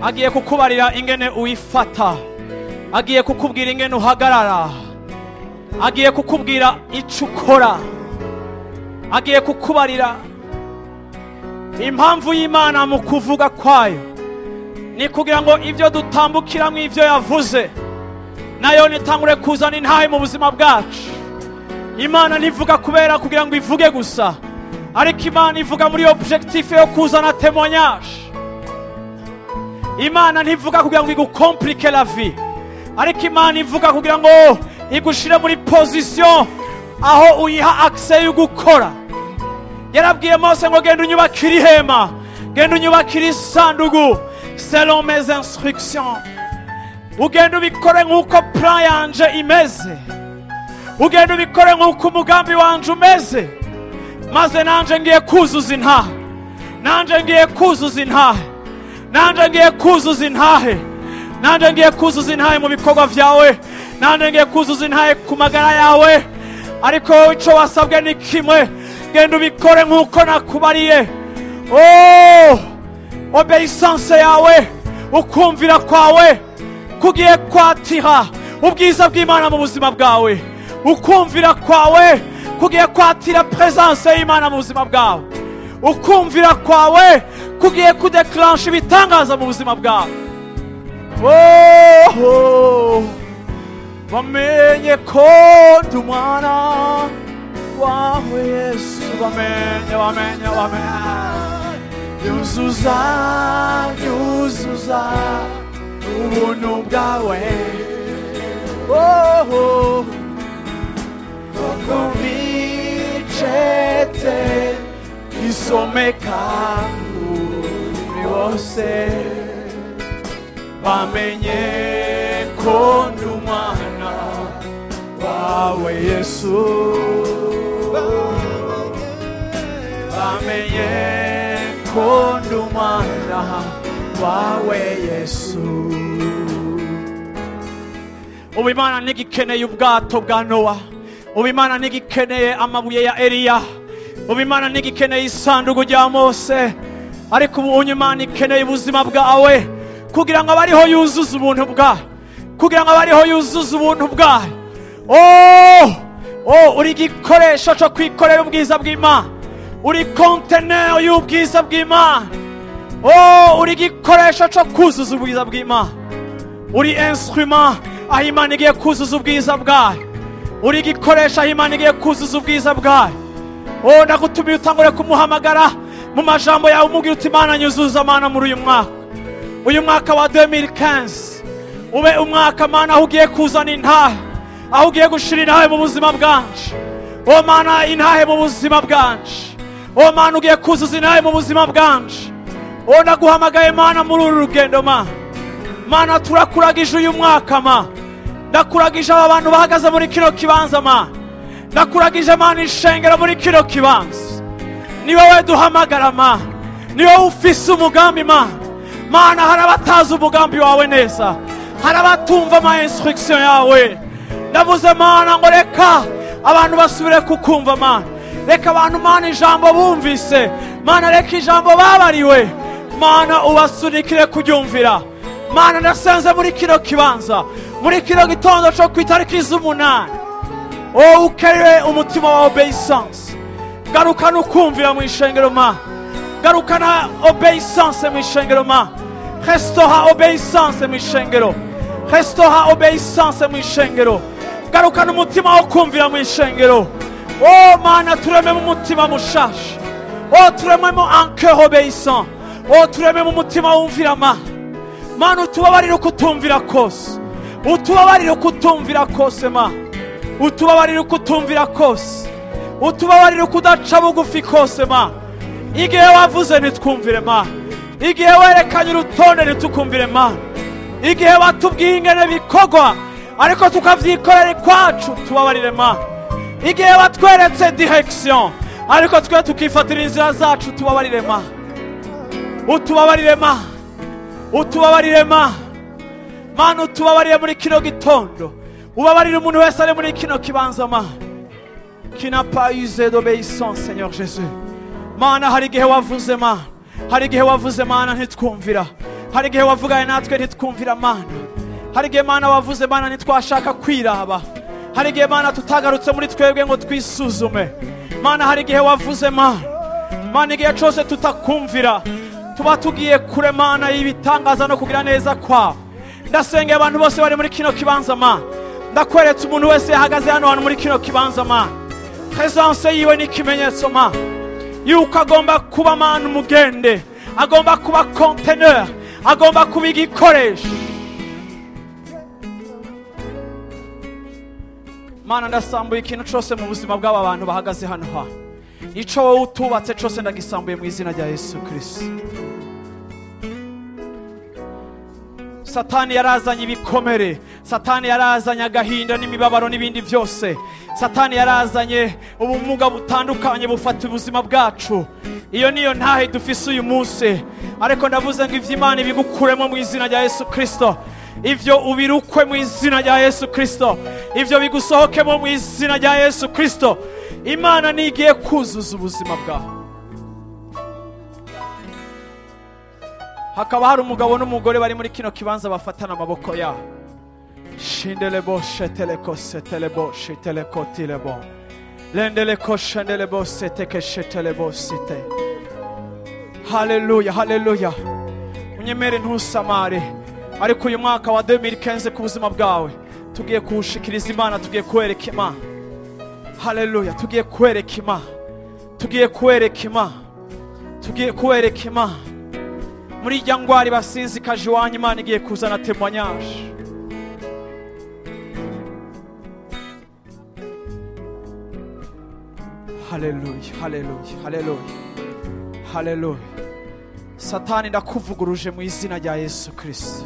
Agiye kukubarira ingene uwifata. Agiye kukubwira ingene uhagarara. Agiye kukubwira ico ukora. Agiye kukubarira impamvu y'Imana mu kuvuga kwayo. Ni kugira ngo ivyo dutambukiramo ivyo yavuze nayo nitangure kuzana intahe mu buzima bwacu. Imana ntivuga kubera kugira ngo ivuge gusa, ariko Imana ivuga muri objectif yo kuzana témoignage. Imana ntivuga kugira ngo igukomplike la vie, ariko Imana ivuga kugira ngo igushire muri position aho uyiha accès yo gukora. Yarabwiye Mose ngo genda unyubakire ihema, genda unyubakire isandugu selon mes instructions. Ugenda ubikore nk'uko plan yanje imeze, ugenda ubikore nk'uko umugambi wanje umeze, maze nanje ngiye kuzuza intahe, nanje ngiye kuzuza intahe, nanje ngiye kuzuza intahe, nanje ngiye kuzuza intahe mu bikorwa vyawe, nanje ngiye kuzuza intahe ku magara yawe. Ariko wowe ico wasabwe ni kimwe, genda ubikore nk'uko nakubariye. Oh, obeissance yawe, ukumvira kwawe kugiye kwatira ubwiza bw'Imana mu buzima bwawe. Ukumvira kwawe kugiye kwatira presence y'Imana mu buzima bwawe. Ukumvira kwawe kugiye kudeclenche ibitangaza mu buzima bwawe. Oh, bamenye ko ndi umwana wawe Yesu. Bamenye, bamenye, bamenye. Yuzuza, yuzuza ubuntu bwawe. Oh, kuko micete isomeka kuri bose. Bamenye ko ndi umwana wawe Yesu. Bamenye ko ndi umwana wawe Yesu. Ubu Imana ntigikeneye ubwato bwa Nowa. Ubu Imana ntigikeneye amabuye ya Eliya. Ubu Imana ntigikeneye isanduku rya Mose. Ariko ubu Imana ikeneye ubuzima bwawe kugira ngo abariho yuzuze ubuntu bwawe, kugira ngo abariho yuzuze ubuntu bwawe. Oh, oh, uri igikoresho cyo kwikorera ubwiza bw'Imana. Uri conteneur y'ubwiza bw'Imana. Oh, uri igikoresho cyo kuzuza ubwiza bw'Imana. Uri instrument aho Imana igiye kuzuza ubwiza bwayo. Uri igikoresho aho Imana igiye kuzuza ubwiza bwayo. Oh, ndagutumiye utangure kumuhamagara mu majambo yawe, umubwira uti Imana nyuzuza Mana muri uyu mwaka. Uyu mwaka wa 2015 ube umwaka Mana aho ugiye kuzana intahe, aho ugiye gushira intahe mu buzima bwanje. Oh Mana, intahe mu buzima bwanje. Oh Mana, ugiye kuzuza intahe mu buzima bwanje. Oh, ndaguhamagaye Mana muri uru rugendo Mana. Mana turakuragije uyu mwaka ma. Ndakuragije aba bantu bahagaze muri kino kibanza ma. Ndakuragije Mana ishengero muri kino kibanza. Ni wowe duhamagara ma. Ni wowe ufise umugambi ma. Mana hari abatazi umugambi wawe neza, hari abatumva ama instruction yawe. Ndavuze Mana ngo reka abantu basubire kukumva Mana. Reka abantu Mana ijambo bumvise Mana, reka ijambo babariwe Mana ubasunikire kuryumvira. Mana ndasenze muri kino kibanza, muri kino gitondo cyo ku itariki z'umunani. Oh, ukerere umutima wa obeissance. Garukana ukumvira mu ishengero ma. Garukana obeissance mu ishengero ma. Restaura obeissance mu ishengero. Restaura obeissance mu ishengero. Garukana umutima wo kumvira mu ishengero. Oh Mana, turememo umutima mushasha. Oh, turememo un cœur obéissant. Oh, turememo umutima wumvira Mana. Mana, utubabarire ukutumvira kose. Utubabarire ukutumvira kose Mana. Utubabarire ukutumvira kose. Utubabarire ukudaca bugufi kose Mana. Igihe wavuze ntitwumvire Mana. Igihe werekanye urutonde ntitukumvire Mana. Igihe watubwiye ingene bikorwa ariko tukavyikorera ikwacu, tubabarire Mana. Igihe watweretse direction ariko twe tukifatira inzira zacu, tubabarire Mana. Utubabarire Mana. Utubabarire Mana. Mana, utubabarire muri kino gitondo. Ubabarire umuntu wese ari muri kino kibanza Mana, qui n'a pas usé d'obéissance, Seigneur Jésus. Mana, hari igihe wavuze Mana, hari igihe wavuze Mana ntitwumvira. Hari igihe wavuganye natwe ntitwumvira Mana. Hari igihe Mana wavuze Mana ntitwashaka kwiraba. Hari igihe Mana tutagarutse muri twebwe ngo twisuzume Mana. Hari igihe wavuze Mana. Mana, igihe cyose tutakumvira tuba tugiye kure Mana y'ibitangaza no kugira neza kwawe. Ndasengeye abantu bose bari muri kino kibanza Mana. Ndakweretse umuntu wese yahagaze hano hantu muri kino kibanza Mana. Présence yiwe ni ikimenyetso Mana yuko agomba kuba Mana umugende, agomba kuba conteneur, agomba kuba igikoresho. Mana, ndasambuye ikintu cyose mu buzima bw'aba bantu bahagaze hano hantu. Ico wowe utubatse cyose ndagisambuye mu izina rya Yesu Kristo. Satani yarazanye ibikomere, Satani yarazanye agahinda n'imibabaro n'ibindi byose. Satani yarazanye ubumuga butandukanye bufata ubuzima bwacu. Iyo niyo ntahe dufise uyu munsi. Ariko ndavuze ngo ivy'Imana ibigukuremo mu izina rya Yesu Kristo. Ivyo ubirukwe mu izina rya Yesu Kristo. Ivyo bigusohokemo mu izina rya Yesu Kristo. Imana nigiye kuzuza ubuzima bwawe. Hakaba hari umugabo n'umugore bari muri kino kibanza bafatana amaboko yabo. Shindelebo sheteleko setelebo shiteleko tilebo. Lendeleko shendelebo seteke shetelebo site. Haleluya, haleluya. Unyemere ntusamare. Ariko uyu mwaka wa 2015 ku buzima bwawe tugiye kuwushikiriza Imana, tugiye kwereka Imana. Haleluya, tugiye kwereka Imana. Tugiye kwereka Imana. Tugiye kwereka Imana. Muri irya ngwara basinzikaje iwanyu, Imana igiye kuzana témoignage. Haleluya, haleluya, haleluya, haleluya. Satani, ndakuvuguruje mu izina rya Yesu Kristo.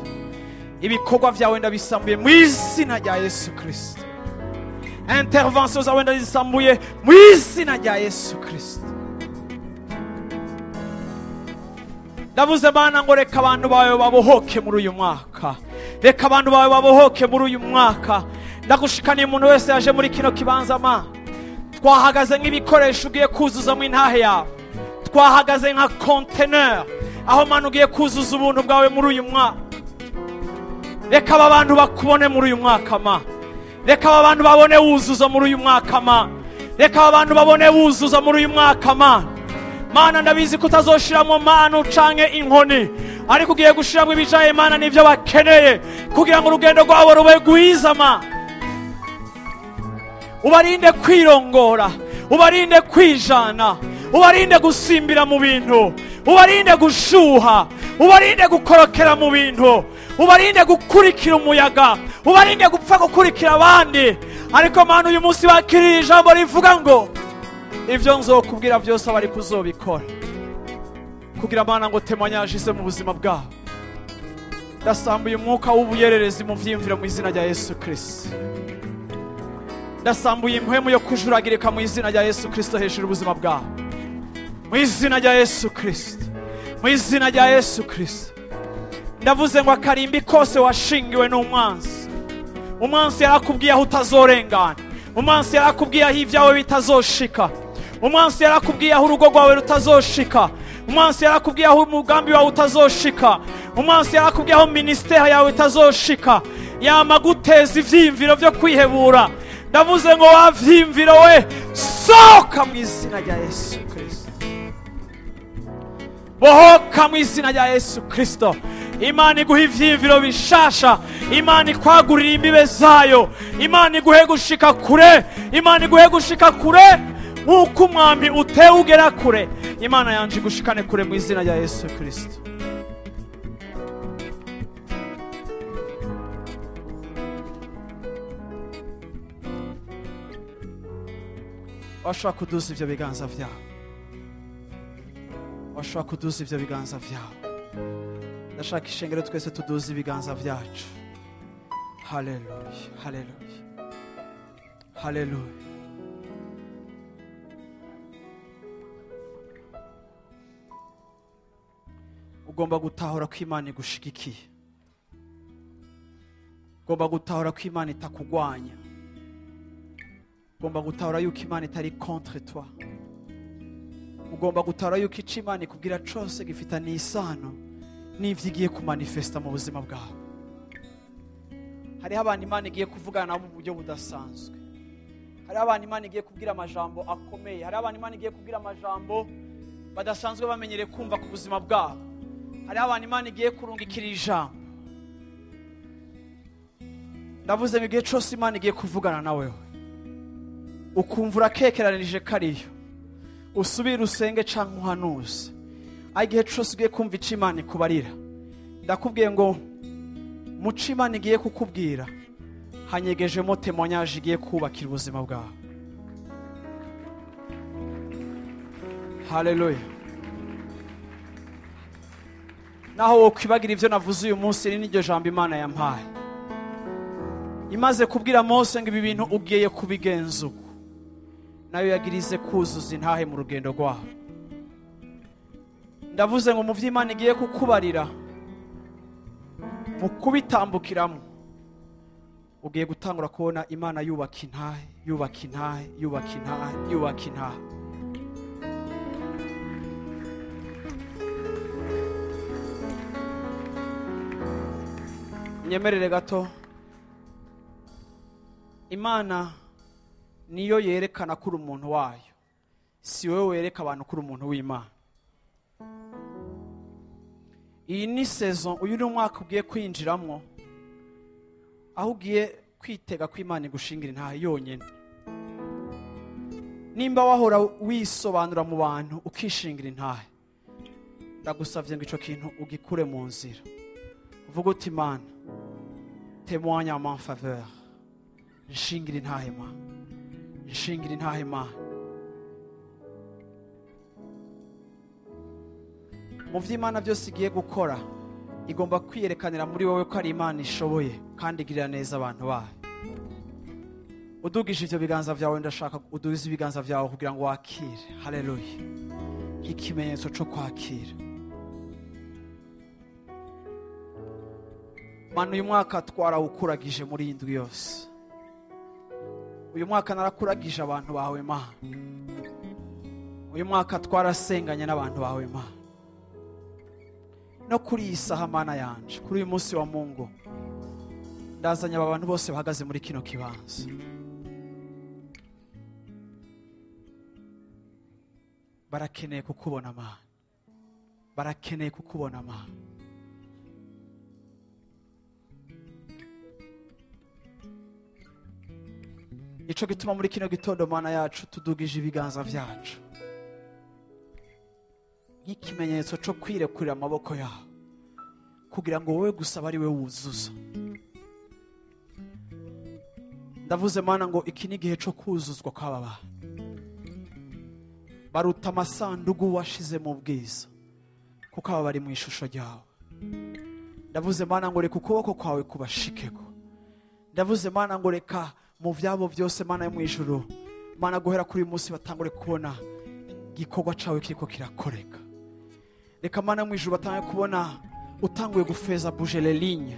Ibikorwa vyawe ndabisambuye mu izina rya Yesu Kristo. Intervention zawe ndazisambuye mu izina rya Yesu Kristo. Ndavuze Mana ngo reka abantu bawe babohoke muri uyu mwaka. Reka abantu bawe babohoke muri uyu mwaka. Ndagushikaniye umuntu wese yaje muri kino kibanza Mana. Twahagaze nk'ibikoresho ugiye kuzuza mu intahe yawe. Twahagaze nka conteneur aho Mana ugiye kuzuza ubuntu bwawe muri uyu mwaka. Reka aba bantu bakubone muri uyu mwaka Ma. Reka aba bantu babone wuzuza muri uyu mwaka Ma. Reka aba bantu babone wuzuza muri uyu mwaka Ma. Mana, ndabizi ko utazoshiramo manu canke inkoni, ariko ugiye gushiramo ibijaye Mana n'ivyo bakeneye kugira ngo urugendo rwabo rube rwiza Ma. Ubarinde kwirongora, ubarinde kwijana, ubarinde gusimbira mu bintu, ubarinde gushuha, ubarinde gukorokera mu bintu, ubarinde gukurikira umuyaga, ubarinde gupfa gukurikira abandi. Ariko Mana, uyu munsi bakiriye ijambo rivuga ngo ivyo nzokubwira byose abari kuzobikora, kugira Mana ngo témoignage ize mu buzima bwabo. Ndasambuye umwuka w'ubuyererezi mu vyiyumviro mu izina rya Yesu Kristo. Ndasambuye impwemu yo kujuragirika mu izina rya Yesu Kristo hejuru y'ubuzima bwawe. Mu izina rya Yesu Kristo. Mu izina rya Yesu Kristo. Ndavuze ngo akarimbi kose washingiwe n'umwansi. Umwansi yarakubwiye aho utazorengana. Umwansi yarakubwiye aho ibyawe bitazoshika. Umwansi yarakubwiye aho urugo rwawe rutazoshika. Umwansi yarakubwiye aho umugambi wawe utazoshika. Umwansi yarakubwiye aho ministère yawe itazoshika. Yama guteza ivyiyumviro vyo kwihebura. Ndavuze ngo wa vyiyumviro we, sohoka mu izina rya Yesu Kristo. Bohoka mu izina rya Yesu Kristo. Imana iguhe ivyiyumviro bishasha, Imana ikwagurira imbibe zayo, Imana iguhe gushika kure, Imana iguhe gushika kure nk'uko umwambi utewe ugera kure. Imana yanje igushikane kure mu izina rya Yesu Kristo. Washobora kuduza ivyo biganza vyawe, washobora kuduza ivyo biganza vyawe. Ndashaka ishengero twese tuduze ibiganza vyacu. Haleluya, haleluya, haleluya. Ugomba gutahura ko Imana igushigikiye, ugomba gutahura ko Imana itakugwanya, ugomba gutahura yuko Imana itari contre toi, ugomba gutahura yuko ico Imana ikubwira cose gifitaniye isano n'ivyo igiye kumanifesta mu buzima bwawe. Hariho abantu Imana igiye kuvugana nabo mu buryo budasanzwe, hariho abantu Imana igiye kubwira amajambo akomeye, hariho abantu Imana igiye kubwira amajambo badasanzwe bamenyereye kumva ku buzima bwabo, hariho abantu Imana igiye kurungikira ijambo. Ndavuze ngo igihe cose Imana igiye kuvugana nawe ukumva urakekeranije kariyo, usubire usenge canke uhanuze. Igihe cose ugiye kumva ico Imana ikubarira, ndakubwiye ngo mu co Imana igiye kukubwira hanyegejemo témoignage igiye kubakira ubuzima bwawe. Haleluya. Naho wokwibagira ivyo navuze uyu munsi, iri niryo jambo Imana yampaye. Imaze kubwira Mose ngo ibi bintu ugiye kubigenza uko, nayo yagirize kuzuza intahe mu rugendo rwawe. Ndavuze ngo mu vyo Imana igiye kukubarira, mu kubitambukiramo, ugiye gutangura kubona Imana yubaka intahe, yubaka intahe, yubaka intahe, yubaka intahe. Nyemerere gato, Imana niyo yerekana kuri umuntu wayo, si wowe wereka abantu kuri umuntu w'Imana. Iyi ni saison, uyu ni umwaka ugiye kwinjiramwo, aho ugiye kwitega ko Imana igushingira intahe yonyene. Nimba wahora wisobanura mu bantu ukishingira intahe, ndagusavye ngo ico kintu ugikure mu nzira, uvuge uti Imana témoigne en ma faveur, nshingira intahe Mana, nshingira intahe Mana. Mu vyo Imana byose igiye gukora, igomba kwiyerekanira muri wowe ko ari Imana ishoboye kandi igirira neza abantu bayo. Udugije ivyo biganza vyawe, ndashaka uduze ibiganza vyawe kugira ngo wakire. Haleluya. Ikimenyetso co kwakira. Mana, uyu mwaka twarawukuragije muri iyi ndwi yose. Uyu mwaka narakuragije abantu bawe Mana. Uyu mwaka twarasenganye n'abantu bawe Mana. No kuri iyi saha Mana yanje, kuri uyu munsi wa Mungu, ndazanye aba bantu bose bahagaze muri kino kibanza. Barakeneye kukubona Mana, barakeneye kukubona Mana. Ico gituma muri kino gitondo Mana yacu tudugije ibiganza vyacu nk'ikimenyetso co kwirekurira amaboko yawe, kugira ngo wowe gusa ari we wuzuza. Ndavuze Mana ngo iki ni igihe co kuzuzwa kw'aba bantu. Baruta amasandugu washize mu bwiza, kuko aba bari mu ishusho ryawe. Ndavuze Mana ngo reka ukuboko kwawe kubashikeko. Ndavuze Mana ngo reka mu vyabo vyose Mana yo mu ijuru, Mana guhera kuri uyu munsi batangure kubona igikorwa cawe kiriko kirakoreka. Reka Mana mu ijuru batange kubona utanguye gufeza bouger les lignes.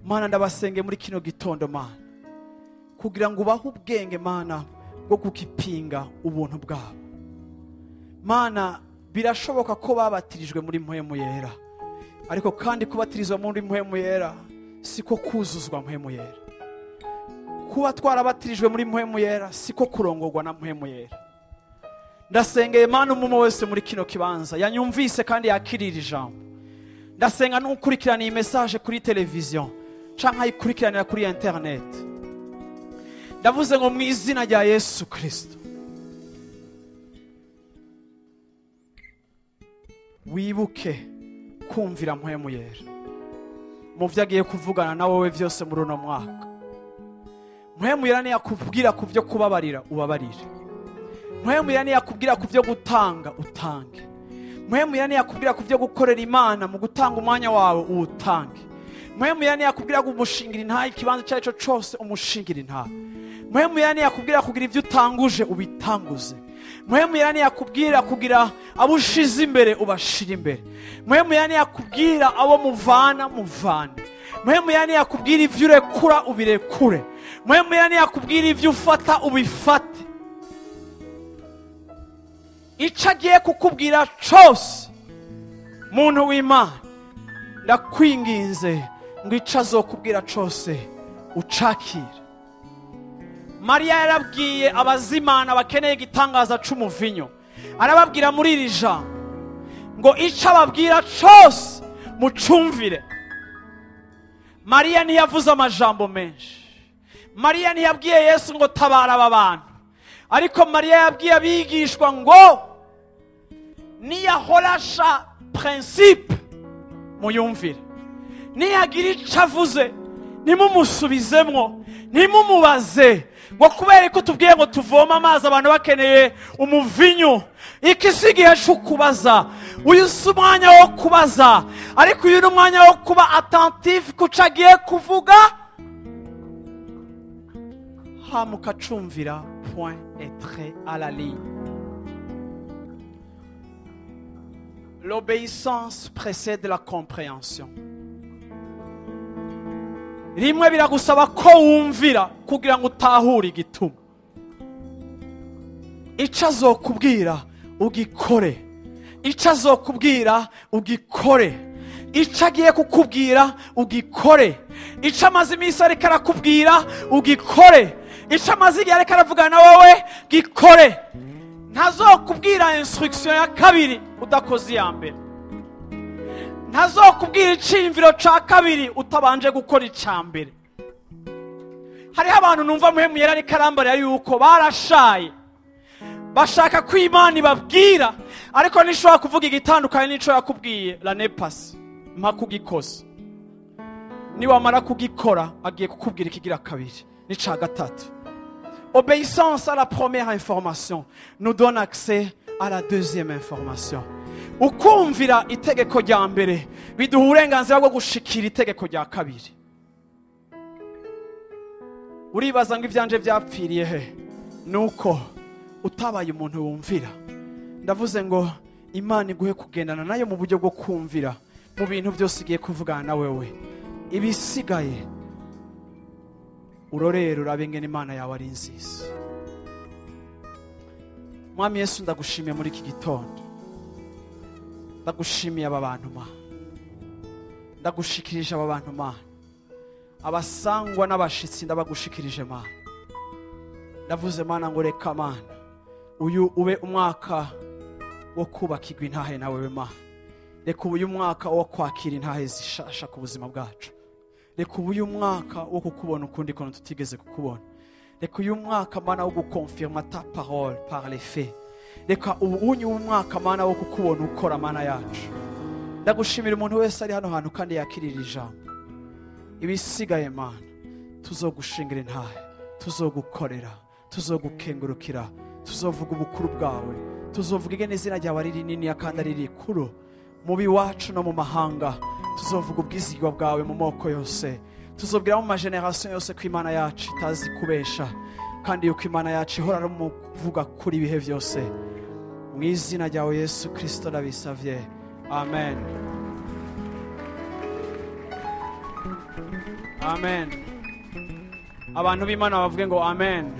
Mana ndabasenge muri kino gitondo Mana, kugira ngo ubahe ubwenge Mana bwo kukipinga ubuntu bwabo. Mana, birashoboka ko babatirijwe muri mpwemu yera, ariko kandi kubatirizwa muri mpwemu yera siko kuzuzwa mpwemu yera. Kuba twarabatirijwe muri mpwemu yera siko kurongorwa na mpwemu yera. Ndasengeye Mana umwe wese muri kino kibanza yanyumvise kandi yakirira ijambo. Ndasenga n'ukurikirana iyi message kuri televiziyo canke ayikurikiranira kuri internet. Ndavuze ngo mu izina rya Yesu Kristo, wibuke kumvira Mpwemu Yera mu vyo agiye kuvugana na wowe vyose muri uno mwaka. Mpwemu Yera niyakubwira ku vyo kubabarira, ubabarire. Mpwemu Yera niyakubwira ku vyo gutanga, utange. Mpwemu Yera niyakubwira ku vyo gukorera Imana mu gutanga umwanya wawe, uwutange. Mpwemu Yera niyakubwira kumushingira intahe ikibanza icyo ari cyo cyose, umushingira intahe. Mpwemu Yera niyakubwira kugira ivyo utanguje, ubitanguze. Mpwemu Yera niyakubwira kugira abo ushize imbere, ubashire imbere. Mpwemu Yera niyakubwira abo muvana, muvane. Mpwemu Yera niyakubwira ivyo urekura, ubirekure. Mpwemu Yera niyakubwira ivyo ufata, ubifate. Ico agiye kukubwira cose, muntu w'Imana, ndakwinginze ngo ico azokubwira cose ucakire. Mariya yarabwiye abazimana bakeneye igitangaza c'umuvinyo, arababwira muri iri jambo ngo ico ababwira cose mucumvire. Mariya ntiyavuze amajambo menshi. Mariya ntiyabwiye Yesu ngo tabara aba bantu, ariko Mariya yabwiye abigishwa ngo niyahorasha principe muyumvire, niyagira ico avuze ntimumusubizemwo, ntimumubaze ngo kubera ko tubwiye ngo tuvome amazi abantu bakeneye umuvinyu. Iki si igihe cyo kubaza, uyu si umwanya wo kubaza, ariko uyu ni umwanya wo kuba attentif ku co agiye kuvuga, hama ukacumvira point et trait à la ligne. L'obéissance précède la compréhension. Rimwe biragusaba ko wumvira kugira ngo utahure igituma. Ico azokubwira ugikore, ico azokubwira ugikore, ico agiye kukubwira ugikore, ico amaze iminsi ariko arakubwira ugikore, ico amaze igihe ariko aravugana na wowe gikore. Ntazokubwira instruction ya kabiri udakoze iya mbere. Ntazokubwira iciyumviro ca kabiri utabanje gukora ica mbere. Hariho abantu numva Mpwemu Yera ariko arambarira yuko barashaye, bashaka ko Imana ibabwira, ariko ntishobora kuvuga igitandukanye n'ico yakubwiye l'année passée. Mpa kugikoza. Niwamara kugikora agiye kukubwira ikigira kabiri n'ica gatatu. Obéissance à la première information nous donne accès à la deuxième information. Ukumvira itegeko rya mbere biduha uburenganzira bwo gushikira itegeko rya kabiri. Uribaza ngo ivyanje vyapfiriye he? Nuko utabaye umuntu wumvira. Ndavuze ngo Imana iguhe kugendana nayo mu buryo bwo kumvira mu bintu byose igiye kuvugana na wewe. Ibisigaye urorero urabe ingene Imana yawe ari nziza. Mwami Yesu, ndagushimiye muri iki gitondo. Ndagushimiye aba bantu ma. Ndagushikirije aba bantu ma. Abasangwa n'abashitsi ndabagushikirije ma. Ndavuze Mana ngo reka Mana uyu ube umwaka wo kubakirwa intahe na wewe ma. Reka uyu mwaka wo kwakira intahe zishasha ku buzima bwacu. Reka uyu mwaka wo kukubona ukundi kuntu tutigeze kukubona. Reka uyu mwaka Mana wo gukonfirma ta parole par les faits. Reka uyu mwaka Mana wo kukubona ukora Mana yacu. Ndagushimira umuntu wese ari hano hantu kandi yakirira ijambo. Ibisigaye Mana tuzogushingira intahe, tuzogukorera, tuzogukengurukira, tuzovuga ubukuru bwawe, tuzovuga ingene izina ryawe ari rinini kandi ari rikuru mu biwacu no mu mahanga, tuzovuga ubwizigwa bwawe mu moko yose, tuzobwira mu mageneration yose ko Imana yacu itazi kubesha kandi yuko Imana yacu ihora ari umuvuga kuri ibihe byose. Mu izina ryawe Yesu Kristo ndabisavye, amen. Amen. Abantu b'Imana bavuge ngo amen.